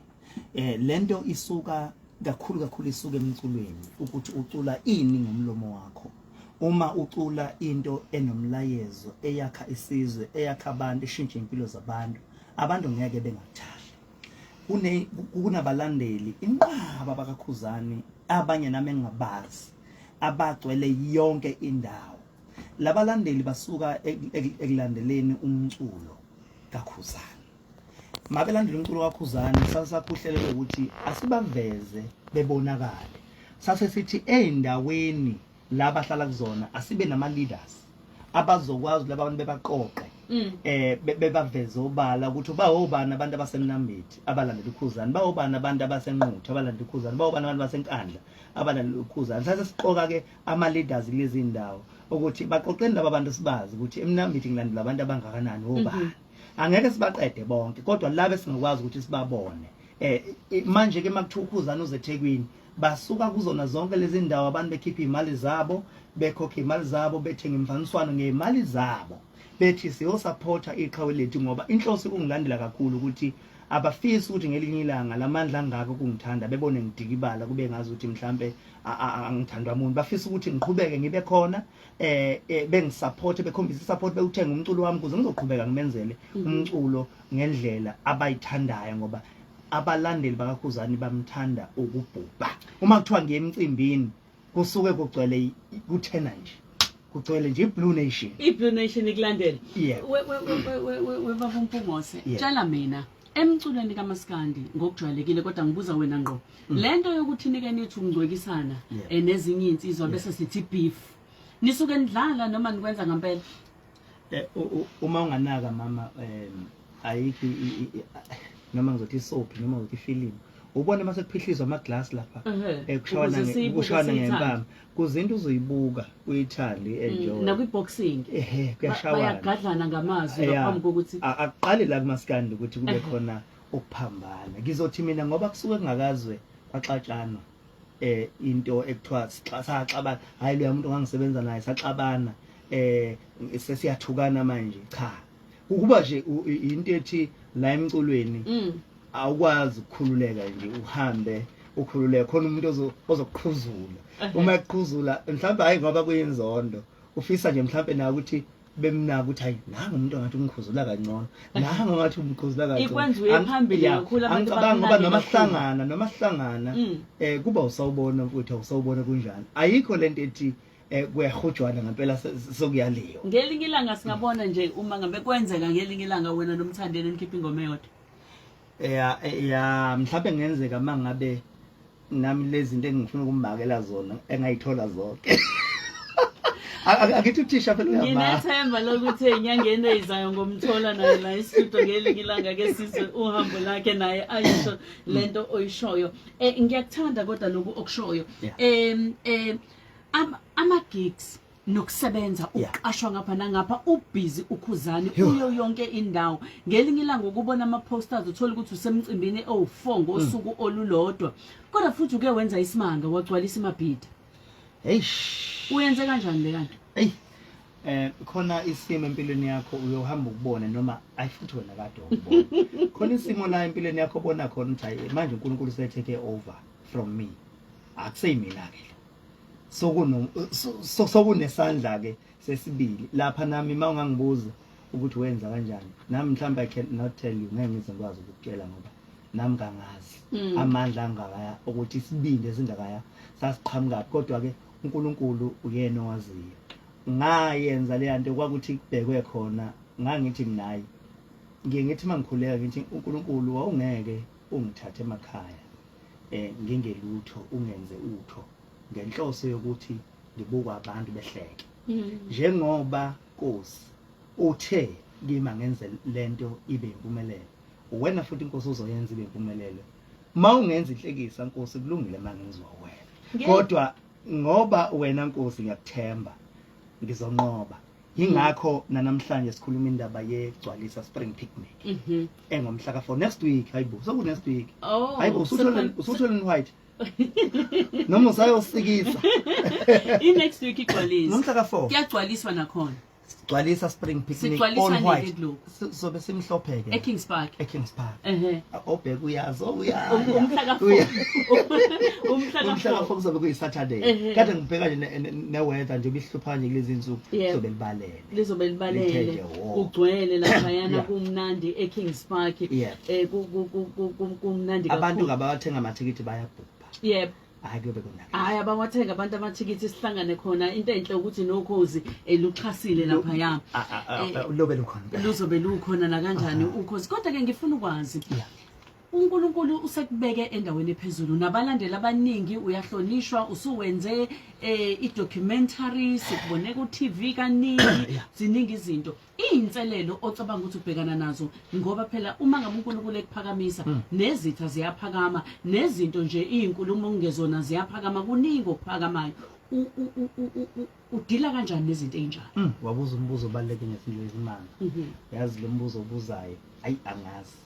Lento isuka kakhulu kakhulu, isuka emculweni, ukuthi ucula ini ngomlomo wakho. Uma ucula into enomlayezo, eyakha isizwe, eyakha abantu, ishintshe impilo zabantu, abantu ngeke bengakuthandi. Kunabalandeli inqaba bakaKhuzani, abanye nami engingabazi, abagcwele yonke indawo. Labalandeli basuka ekulandeleni umculo kaKhuzani. Mabelandela umculo kaKhuzani, sasakhuhlelele ukuthi asibaveze bebonakale. Sase sithi ey'ndaweni la bahlala kuzona asibe nama-leaders abazokwazi laba bantu bebaqoqe, bebaveze obala ukuthi bawobani abantu abaseMnambithi abalandela uKhuzani, bawobani abantu abaseNquthu abalandela uKhuzani, bawobani abantu baseNkandla abalandela uKhuzani. Sase siqoka-ke ama-leaders kulezi ndawo ukuthi baqoqeni laba bantu, sibazi ukuthi eMnambithi ngilandela abantu abangakanani, obani. Angeke sibaqede bonke, kodwa laba esingakwazi ukuthi sibabone. Manje ke makuthiwa uKhuzani uze eThekwini, basuka kuzona zonke lezi ndawo abantu bekhipha imali zabo, bekhokha imali zabo, bethenga imfaniswano ngezimali zabo, bethi siyosupporta iqhawe lethu, ngoba inhloso kungilandela kakhulu ukuthi abafisi ukuthi ngelinye ilanga lamandla angaka ukungithanda bebone ngidikibala, kube ngazi ukuthi mhlambe angithandwa umuntu. Bafisa ukuthi ngiqhubeke ngibe khona, bengisupport, bekhombisa isupport, bewuthenga umculo wami ukuze ngizoqhubeka ngimenzele umculo ngendlela abayithandayo, ngoba abalandeli bakaKhuzani bamthanda ukubhubha. Uma kuthiwa ngiye emcimbini kusuke kugcwele kuthena nje, kugcwele nje i-Blue Nation. I-Blue Nation ikulandela. Yeah. Webaba uMpungose, tshela mina, emculweni kaMaskandi ngokujwayelekile, kodwa ngibuza wena ngqo, lento yokuthi nike nithi ukungcwekisana nezinye iy'nsizwa bese sithi beef, nisuke nidlala noma nikwenza ngempela? Uma unganaka mama, ayikho noma ngizothi isoap noma ngizothi ifilimu, ubona mase kuphihlizwa ama-glass lapha, kushawana ngempama, kuzinto uzoyibuka uyithande, i-enjoy. Nakwi-boxing. Ehe, kuyashawana. Bayagadlana ngamazwi ngaphambi kokuthi Akuqali la kumaskandi ukuthi kube khona ukuphambana. Ngizothi mina ngoba kusuke kungakazwe kwaxatshanwa, into ekuthiwa saxabana, hayi loya muntu ongangisebenza naye saxabana, sesiyathukana manje. Cha, ukuba nje into ethi la emculweni awukwazi ukukhululeka nje uhambe ukhululeke, khona umuntu ozokuqhuzula. Uma eqhuzula mhlawumbe hayi ngoba kuyinzondo, ufisa nje mhlawumbe nawe ukuthi bemnaka ukuthi hayi nangu umuntu ongathi umkhuzula kangcono, nangu ongathi umkhuzula kangcono. Ikwenza uye phambili kakhulu, abantu Angicabangi ngoba bakunake noma kakhulu. sihlangana kuba usawubona mfuthu, awusawubona kunjani. Ayikho lento ethi kuyahujwana ngempela, sokuyaliwa. Ngelinye ilanga singabona nje uma ngabe kwenzeka ngelinye ilanga wena noMthandeni nikhipha ingoma eyodwa? Ya, mhlawumbe ngenzeka mangabe nami lezi zinto engifuna ukumbakela zona engayithola zonke. Akithi uthisha phela uyama. Nginethemba lokuthi enyangeni eyizayo ngomthola naye la e-studio ngelinye ilanga, ke sizwe uhambo lakhe naye ayisho lento oyishoyo. Ngiyakuthanda kodwa lokhu okushoyo. Ama gigs nokusebenza, uqashwa ngapha nangapha, ubhizi uKhuzani uyo yonke indawo. Ngelinye ilanga ukubona ama posters, uthola ukuthi usemcimbini owu4 ngosuku olulodwa, kodwa futhi uke wenza isimanga wagcwalisa iMabhida. Eish. Uyenze kanjani le kanto? Ey. Khona isimo empilweni yakho uyohamba ukubona, noma ayifuthi wena kade ukubona. Khona isimo la empilweni yakho obona khona ukuthi hayi, manje uNkulunkulu usetake over from me. Akuseyimina ke lo. Sokunesandla ke sesibili lapha. Nami uma ungangibuza ukuthi wenza kanjani, nami mhlawumbe I cannot tell you, ngeke ngize ngikwazi ukukutshela ngoba nami kangazi amandla angakaya, ukuthi isibindi esingakaya sasiqhamukaphi, kodwa ke uNkulunkulu uyena owaziyo. Ngayenza le nto kwakuthi kubhekwe khona, ngangithi mina hayi, ngiye ngithi mangikhuleka ngithi uNkulunkulu wawungeke ungithathe emakhaya ngingelutho, ungenze utho ngenhloso yokuthi ngibukwa abantu behleke. Njengoba Nkosi uthe kimi ngenze lento ibe impumelelo, wena futhi inkosi uzoyenza ibe impumelelo. Mawungenza inhlekisa Nkosi, kulungile mangenziwa wena, kodwa ngoba wena Nkosi ngiyakuthemba, ngizonqoba. Yingakho nanamhlanje sikhuluma indaba yegcwalisa Spring Picnic engomhla ka 4 next week. Hayibo, soku next week. Oh, Hayibo, usuthole in white. Noma usayosikisa. I next week igcwalisa. Ngomhla ka-4. Kuyagcwaliswa nakhona. Sigcwalisa spring picnic Sigcwalisa all nini white. kulokhu? Sobe simhlophe ke. EKings Park. EKings Park. Ehhe. Obheka uyazi uyaya. Umhla ka-4. Umhla Umhla ka-4. ka-4 kuzobe kuyi-Saturday. Ehhe. Kade ngibheka nje ne-weather nje ibihlupha nje kulezi insuku kuzobe libalele. Lizobe libalele. Lithe nje wo. Kugcwele laphayana Yeah. kumnandi eKings Park. Yeah. Kumnandi Abantu kakhulu. ngabathenga amathikithi bayabhubha. Yebo. Hayi kuyobe konakele. Hayi abawathenga abantu amathikithi sihlangane khona into enhle ukuthi nokhozi luxhasile laphaya. Lobe lukhona. Luzobe lukhona la kanjani ukhozi. Kodwa ke ngifuna ukwazi. uNkulunkulu usekubeke endaweni ephezulu nabalandeli abaningi uyahlonishwa usuwenze i-documentary sikubone ku TV kaningi ziningi izinto iy'nselelo ocabanga ukuthi ubhekana nazo ngoba phela uma ngabe uNkulunkulu ekuphakamisa nezitha ziyaphakama nezinto nje iy'nkulumo okungezona ziyaphakama kuningi okuphakamayo udila kanjani nezinto ey'njalo? Wabuza umbuzo obaluleke ngesinto yesimanga. Yazi lo mbuzo obuzayo ayi angazi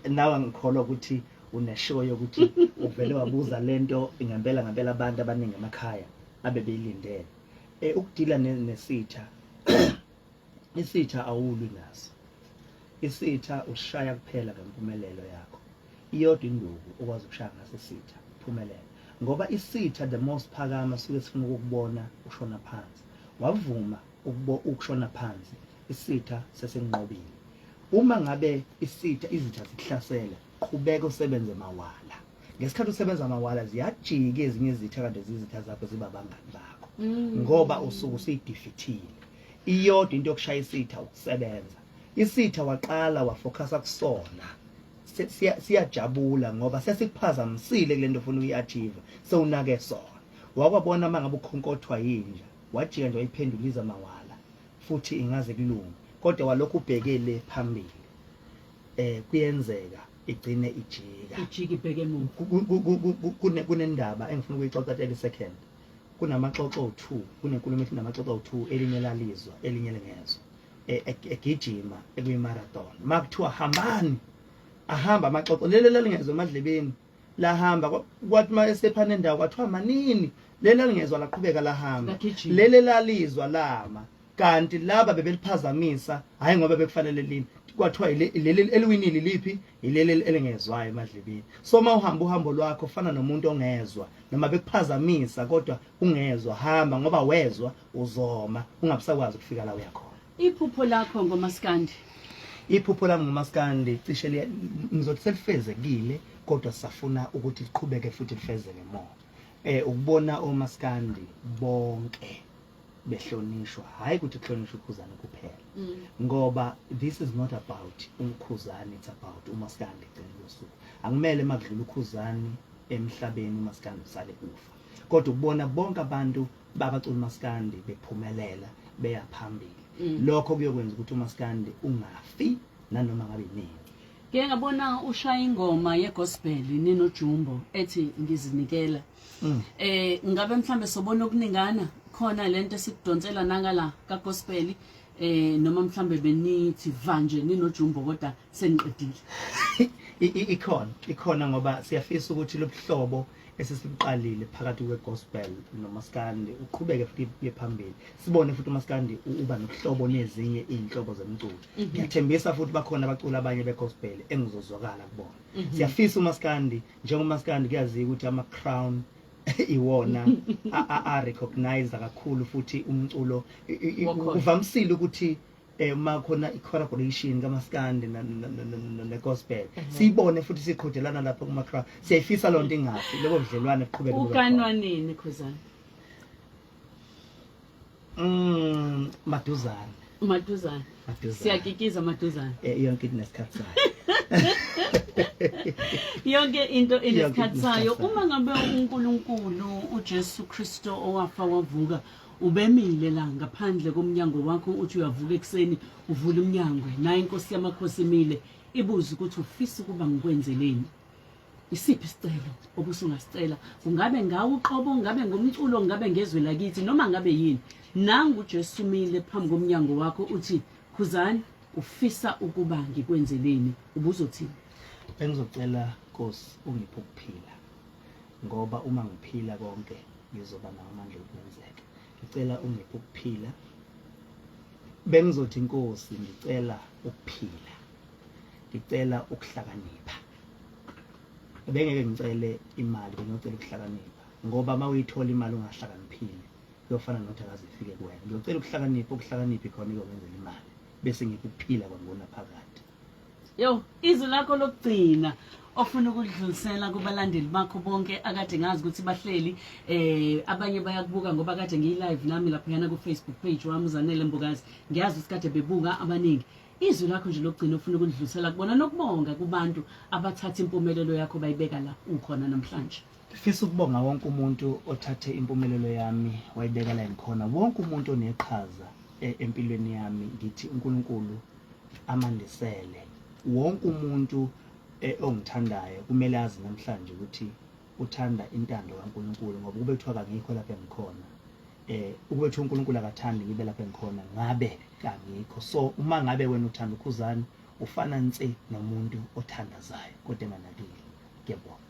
nawe angikholwa ukuthi uneshow yokuthi uvele wabuza lento ngempela ngempela abantu abaningi emakhaya abebeyilindele. Ukudila nesitha isitha awulwi naso. Isitha ushaya kuphela ngempumelelo yakho. Iyodwa induku okwazi ukushaya ngaso isitha uphumelele. Ngoba isitha the most phakama suke sifuna ukukubona ushona phansi. Wavuma ukushona phansi isitha sesinqobile. Uma ngabe isitha izitha zikuhlasela qhubeka usebenze mawala. Ngesikhathi usebenza mawala ziyajika ezinye izitha kade zizitha zakho ziba abangani bakho. Ngoba usuke usuyidefeatile. Iyodwa into yokushaya isitha ukusebenza. Isitha waqala wafocusa kusona. Siyajabula ngoba sesikuphazamisile kule nto ofuna ukuyi-achieve sewunake sona. Wakwabona uma ngabe ukhonkothwa yinja wajika nje wayiphendula iza mawala futhi ingaze kulunge kodwa walokhu ubhekele phambili. Kuyenzeka igcine ijika. Ijika ibheke emuva. Kunendaba engifuna ukuyixoxa 30 second. Kunamaxoxo 2, kunenkulumo ethi namaxoxo 2 elinye lalizwa elinye lingezwa. Egijima ekuyi marathon. Makuthiwa hambani ahamba amaxoxo lele lalingezwa emadlebeni lahamba kwathi uma esephana endawo kwathiwa manini lele lalingezwa laqhubeka lahamba Lagijima. lele lalizwa lama kanti laba bebeliphazamisa hayi ngoba bekufanele lini kwathiwa leli eliwinile liphi ileli elingezwayo emadlebeni. So uma uhamba uhambo lwakho fana nomuntu ongezwa noma bekuphazamisa kodwa ungezwa hamba ngoba wezwa uzoma ungabusakwazi ukufika la uyakhona. Iphupho lakho ngomaskandi? Iphupho lami ngomaskandi cishe ngizothi selifezekile kodwa sisafuna ukuthi liqhubeke futhi lifezeke more. Ukubona omaskandi bonke behlonishwa hayi ukuthi kuhlonishwe uKhuzani kuphela. Ngoba this is not about uMkhuzani, it's about umaskandi ekugcineni kosuku. Akumele makudlula uKhuzani emhlabeni umaskandi usale ufa. Kodwa ukubona bonke abantu babacula umaskandi bephumelela beya phambili. Lokho kuyokwenza ukuthi umaskandi ungafi nanoma ngabe yini. Ngeke ngabona ushaya ingoma yegospel Nino Jumbo ethi ngizinikela. Ngabe mhlambe sobona okuningana khona lento esikudonsela nangala ka gospel noma mhlambe benithi vanje Nino Jumbo kodwa seniqedile. Ikhona ngoba siyafisa ukuthi lobuhlobo esesibuqalile phakathi kwegospel nomaskandi uqhubeke futhi uye phambili. Sibone futhi umaskandi uba nobuhlobo nezinye izinhlobo zemculo. Ngiyathembisa futhi bakhona abaculi abanye begospel engizozwakala kubona. Siyafisa umaskandi njengomaskandi kuyaziwa ukuthi ama crown iwona a recognize kakhulu futhi umculo uvamisile ukuthi uma khona i-collaboration kamaskandi ne-gospel siyibone futhi siqhudelana lapho kuma crown. Siyayifisa lonto ingafi lobo budlelwane buqhubeke bube khona. Ukanwa nini Khuzani? Maduzane. Maduzane. Maduzane. Siyakikiza maduzane. Yonke into inesikhathi sayo. Yonke into inesikhathi sayo. Yonke into inesikhathi sayo. Uma ngabe uNkulunkulu uJesu Kristo owafa wavuka ubemile la ngaphandle komnyango wakho uthi uyavuka ekuseni uvula umnyango naye inkosi yamakhosi imile ibuza ukuthi ufisa ukuba ngikwenzeleni. Isiphi isicelo obusungasicela? Kungabe ngawe uqobo, ngabe ngomculo, ngabe ngezwe lakithi noma ngabe yini. Nangu uJesu umile phambi komnyango wakho uthi Khuzani ufisa ukuba ngikwenzeleni, ubuzothini? Bengizocela Nkosi ungiphe ukuphila. Ngoba uma ngiphila konke ngizoba nawo amandla okwenzeka. Ngicela ungiphe ukuphila. Bengizothi Nkosi ngicela ukuphila. Ngicela ukuhlakanipha. Bengeke ngicele imali, bengiyocela ukuhlakanipha. Ngoba uma uyithola imali ungahlakaniphile, kuyofana nokuthi akaze ifike kuwena. Ngiyocela ukuhlakanipha, ukuhlakanipha ikhona iyokwenzela imali. Bese ngikuphila kwangonaphakade. Yo, izwi lakho lokugcina ofuna ukudlulisela kubalandeli bakho bonke akade ngazi ukuthi bahleli eh abanye bayakubuka ngoba kade ngiyi live nami lapha yana ku Facebook page wami uZanele Mbokazi ngiyazi ukuthi kade bebuka abaningi izwi lakho nje lokugcina ofuna ukudlulisela kubona nokubonga kubantu abathatha impumelelo yakho bayibeka la ukhona namhlanje. Ngifisa ukubonga wonke umuntu othathe impumelelo yami wayibeka la ngikhona, wonke umuntu oneqhaza e, empilweni yami ngithi uNkulunkulu amandisele. Wonke umuntu e, ongithandayo kumele azi namhlanje ukuthi uthanda intando kaNkulunkulu ngoba kube kuthiwa kangikho lapha engikhona eh ukube kuthiwa uNkulunkulu akathandi ngibe lapha engikhona ngabe kangikho. So uma ngabe wena uthanda uKhuzani ufana nse nomuntu othandazayo kodwa enganakile. Ngiyabonga.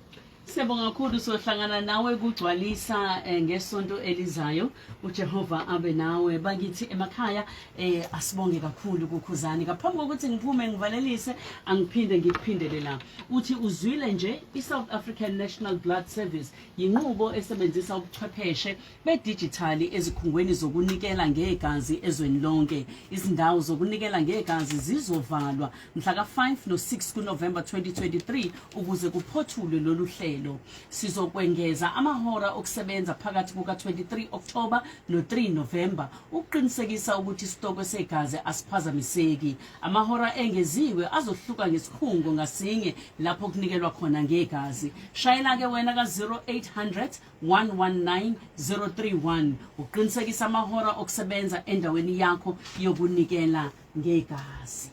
Siyabonga kakhulu sohlangana nawe kugcwalisa eh, ngesonto elizayo uJehova abe nawe bakithi emakhaya eh, asibonge kakhulu kukhuzani ngaphambi kokuthi ngiphume ngivalelise angiphinde ngikuphindele la uthi uzwile nje iSouth African National Blood Service yinqubo esebenzisa ubuchwepheshe bedijithali ezikhungweni zokunikela ngegazi ezweni lonke izindawo zokunikela ngegazi zizovalwa mhla ka-5 no-6 kuNovemba 2023 ukuze kuphothulwe lolu hlelo. Sizokwengeza amahora okusebenza phakathi kuka-23 Okthoba no-3 Novemba ukuqinisekisa ukuthi isitokwe segazi asiphazamiseki. Amahora engeziwe azohluka ngesikhungo ngasinye lapho kunikelwa khona ngegazi. Shayela-ke wena ka-0800 119 031 ukuqinisekisa amahora okusebenza endaweni yakho yokunikela ngegazi.